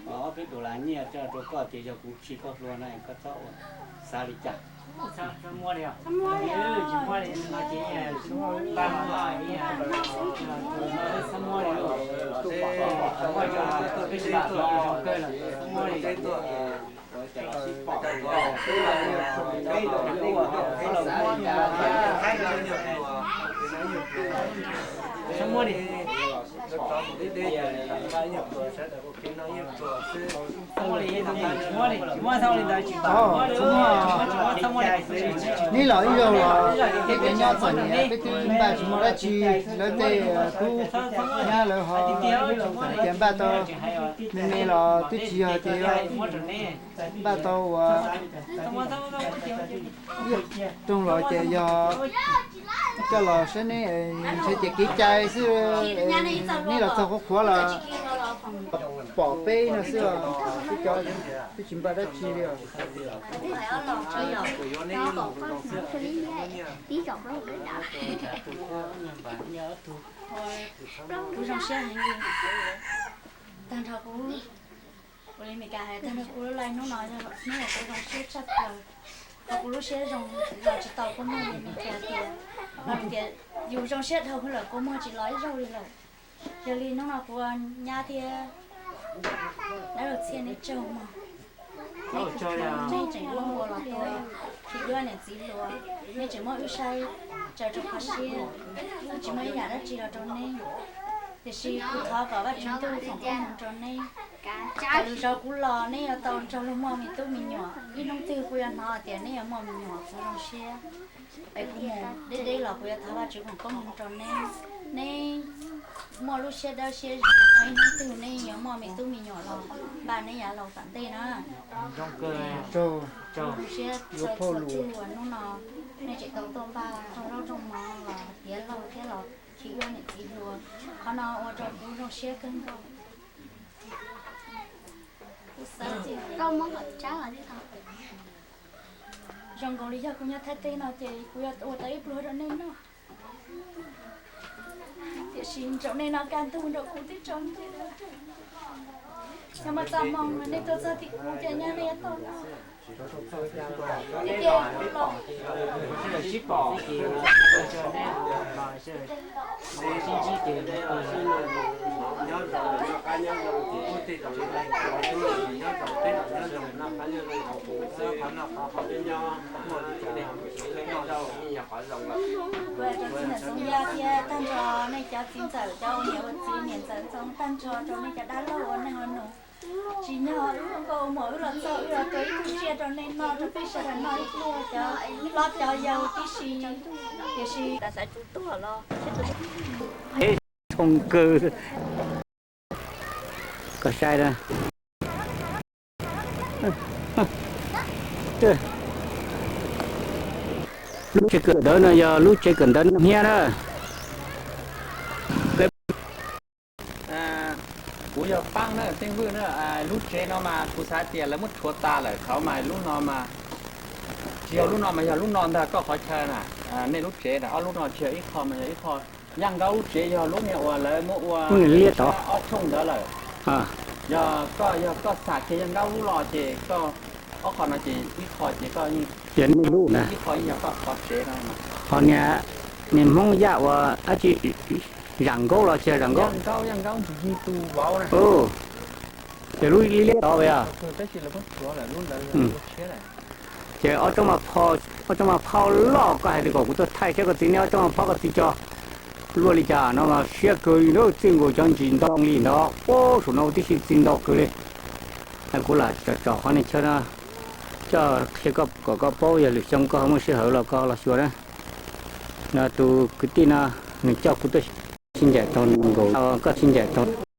ob peb dollar nyiaj coj rau koj tias yog kuv khi koj hlua no es koj txhob ua xav li cas. Neb los ib zaug los peb cov nyob txom nyem peb twb npaj tsis muaj dab tsi, lawv tej tub nyab lawv ho txawm tias npaj tau me me los twb tsis yog tias yuav npaj tau uas rooj los ces yog coj los saib neb, ntshe ces kev cai xwb, neb los txog qhuav qhuav los pom peb no xwb os, peb cov twb tsis npaj dab tsi li os. Kuv zoo siab heev li. Tag nrho kuv, ua li Meskas hais, tag nrho kuv lub life hnub no yog hnub uas kuv zoo siab tshaj plaws, uas kuv lub siab zoo los tsis tau kua muag li Meskas tias, los tias yus zoo siab dhau lawm kua muag tsis los ib zaug li lawm. Yog li hnub no kuv ua nyab thiab dab laug Txhiaj neb tsaug mog. Neb tseem muab ua los tua, tsis yuav niam txiv hluas, neb tseem muab wb saib tsaws rau qhov siab, wb tsis muaj ib yam dab tsi los rau neb. Tiam sis kuv thov kom Vajtswv ntuj foom koob hmoov rau neb, kom lwm zaus kuv los neb yuav tau nrog luag muaj me tub me nyuam. Ib hnub twg kuv yuav hnov tias neb yuav muaj me nyuam kuv zoo siab. Es kuv mus deb deb los kuv yuav thov Vajtswv foom koob hmoov rau neb. Neb muaj lub siab dawb siab zoo, ib hnub twg neb yuav muaj me tub me nyuam los npaj neb yav laus tom ntej na. Zoo siab txhua txhua tug uas hnub no nej tseem tau tuaj npaj rooj zaub rooj mov los tiav laug thiab los khi ua niam txiv hluas, qhov no ua rau kuv zoo siab kawg nkaus. Zoo nkaus li yog kuv nyob Thaib teb no ces kuv yuav ua tau ib pluag rau nej noj. Tiam sis nraum nej no kaj ntug nraum kuv twb tsaus ntuj. Yog muaj txoj hmoo nej tuaj txog tim kuv ces nyab nej yuav tau noj. Tiag tiag kuv los. Kuv txiv ntxawm Xoob Yaj thiab tag nrho nej cov txiv ntxawm, cov ua niam ua txiv, niam ntxawm Ntxoo, tag nrho rau nej cov dab laug ua neej ua nus. Tsim nyog wb ua nkauj ua muam wb los txog wb los tua ib tug tsiaj rau nej noj, rau peb sawv daws noj ib pluag, cov hlob cov yau tib si, tiam sis xav tsis tuag los. Ib txhooj kaw koj saib na. Lub tsev kawm ntawv no yog lub tsev kawm ntawv Naj Hiab na. Kuv yog Paab na, Teej Vwj na. Lub tsev no mas kuv xav tias lawv muab rhuav tas lawm, thaum mas lub no mas, tsis yog lub no mas yog lub no ntag, koj qhov chaw na. Nej lub tsev na, ob lub no tsis yog ib qho mas yog ib qho. Yaj Nkaub lub tsev yog lub niag uas lawv muab ua ob tshooj ntawd lawm. Yog koj, yog koj xam kiag Yaj Nkaub lub los ces koj, ob qho no ces ib qho ces koj yeej, ib qho yeej yog koj qhov tsev no. Ho niag, niag Hmoob Yaj uas dab tsi, Zam Nkaub los tsis yog Zam Nkaub? Yaj Nkaub, Yaj Nkaub ntsis yig tus vauv na. Ces lub liab tod yog. Tab sis lawv muab rhuav lawm, lub ntawd lub tshiab lawm. Ces ob tsob ma phoj loj, koj hais tias kom kuv tuaj thaij saib koj txiv, neb ob tsob ma phoj koj txiv cog luaj li cas no mas siab kawg li na. Txij nkaus cov ntsis ntoo li ntawd, ub, saum no tib si txi ntau kawg li. Kuv lam tsom tsom qhov nej chaw no coj qhia koj kom koj paub, yog lwm xyoo koj ho muaj sij hawm los koj los xyuas na. No tus kwv tij no nws coj kuv tuaj sib ncaim rau nkaus, koj sib ncaim rau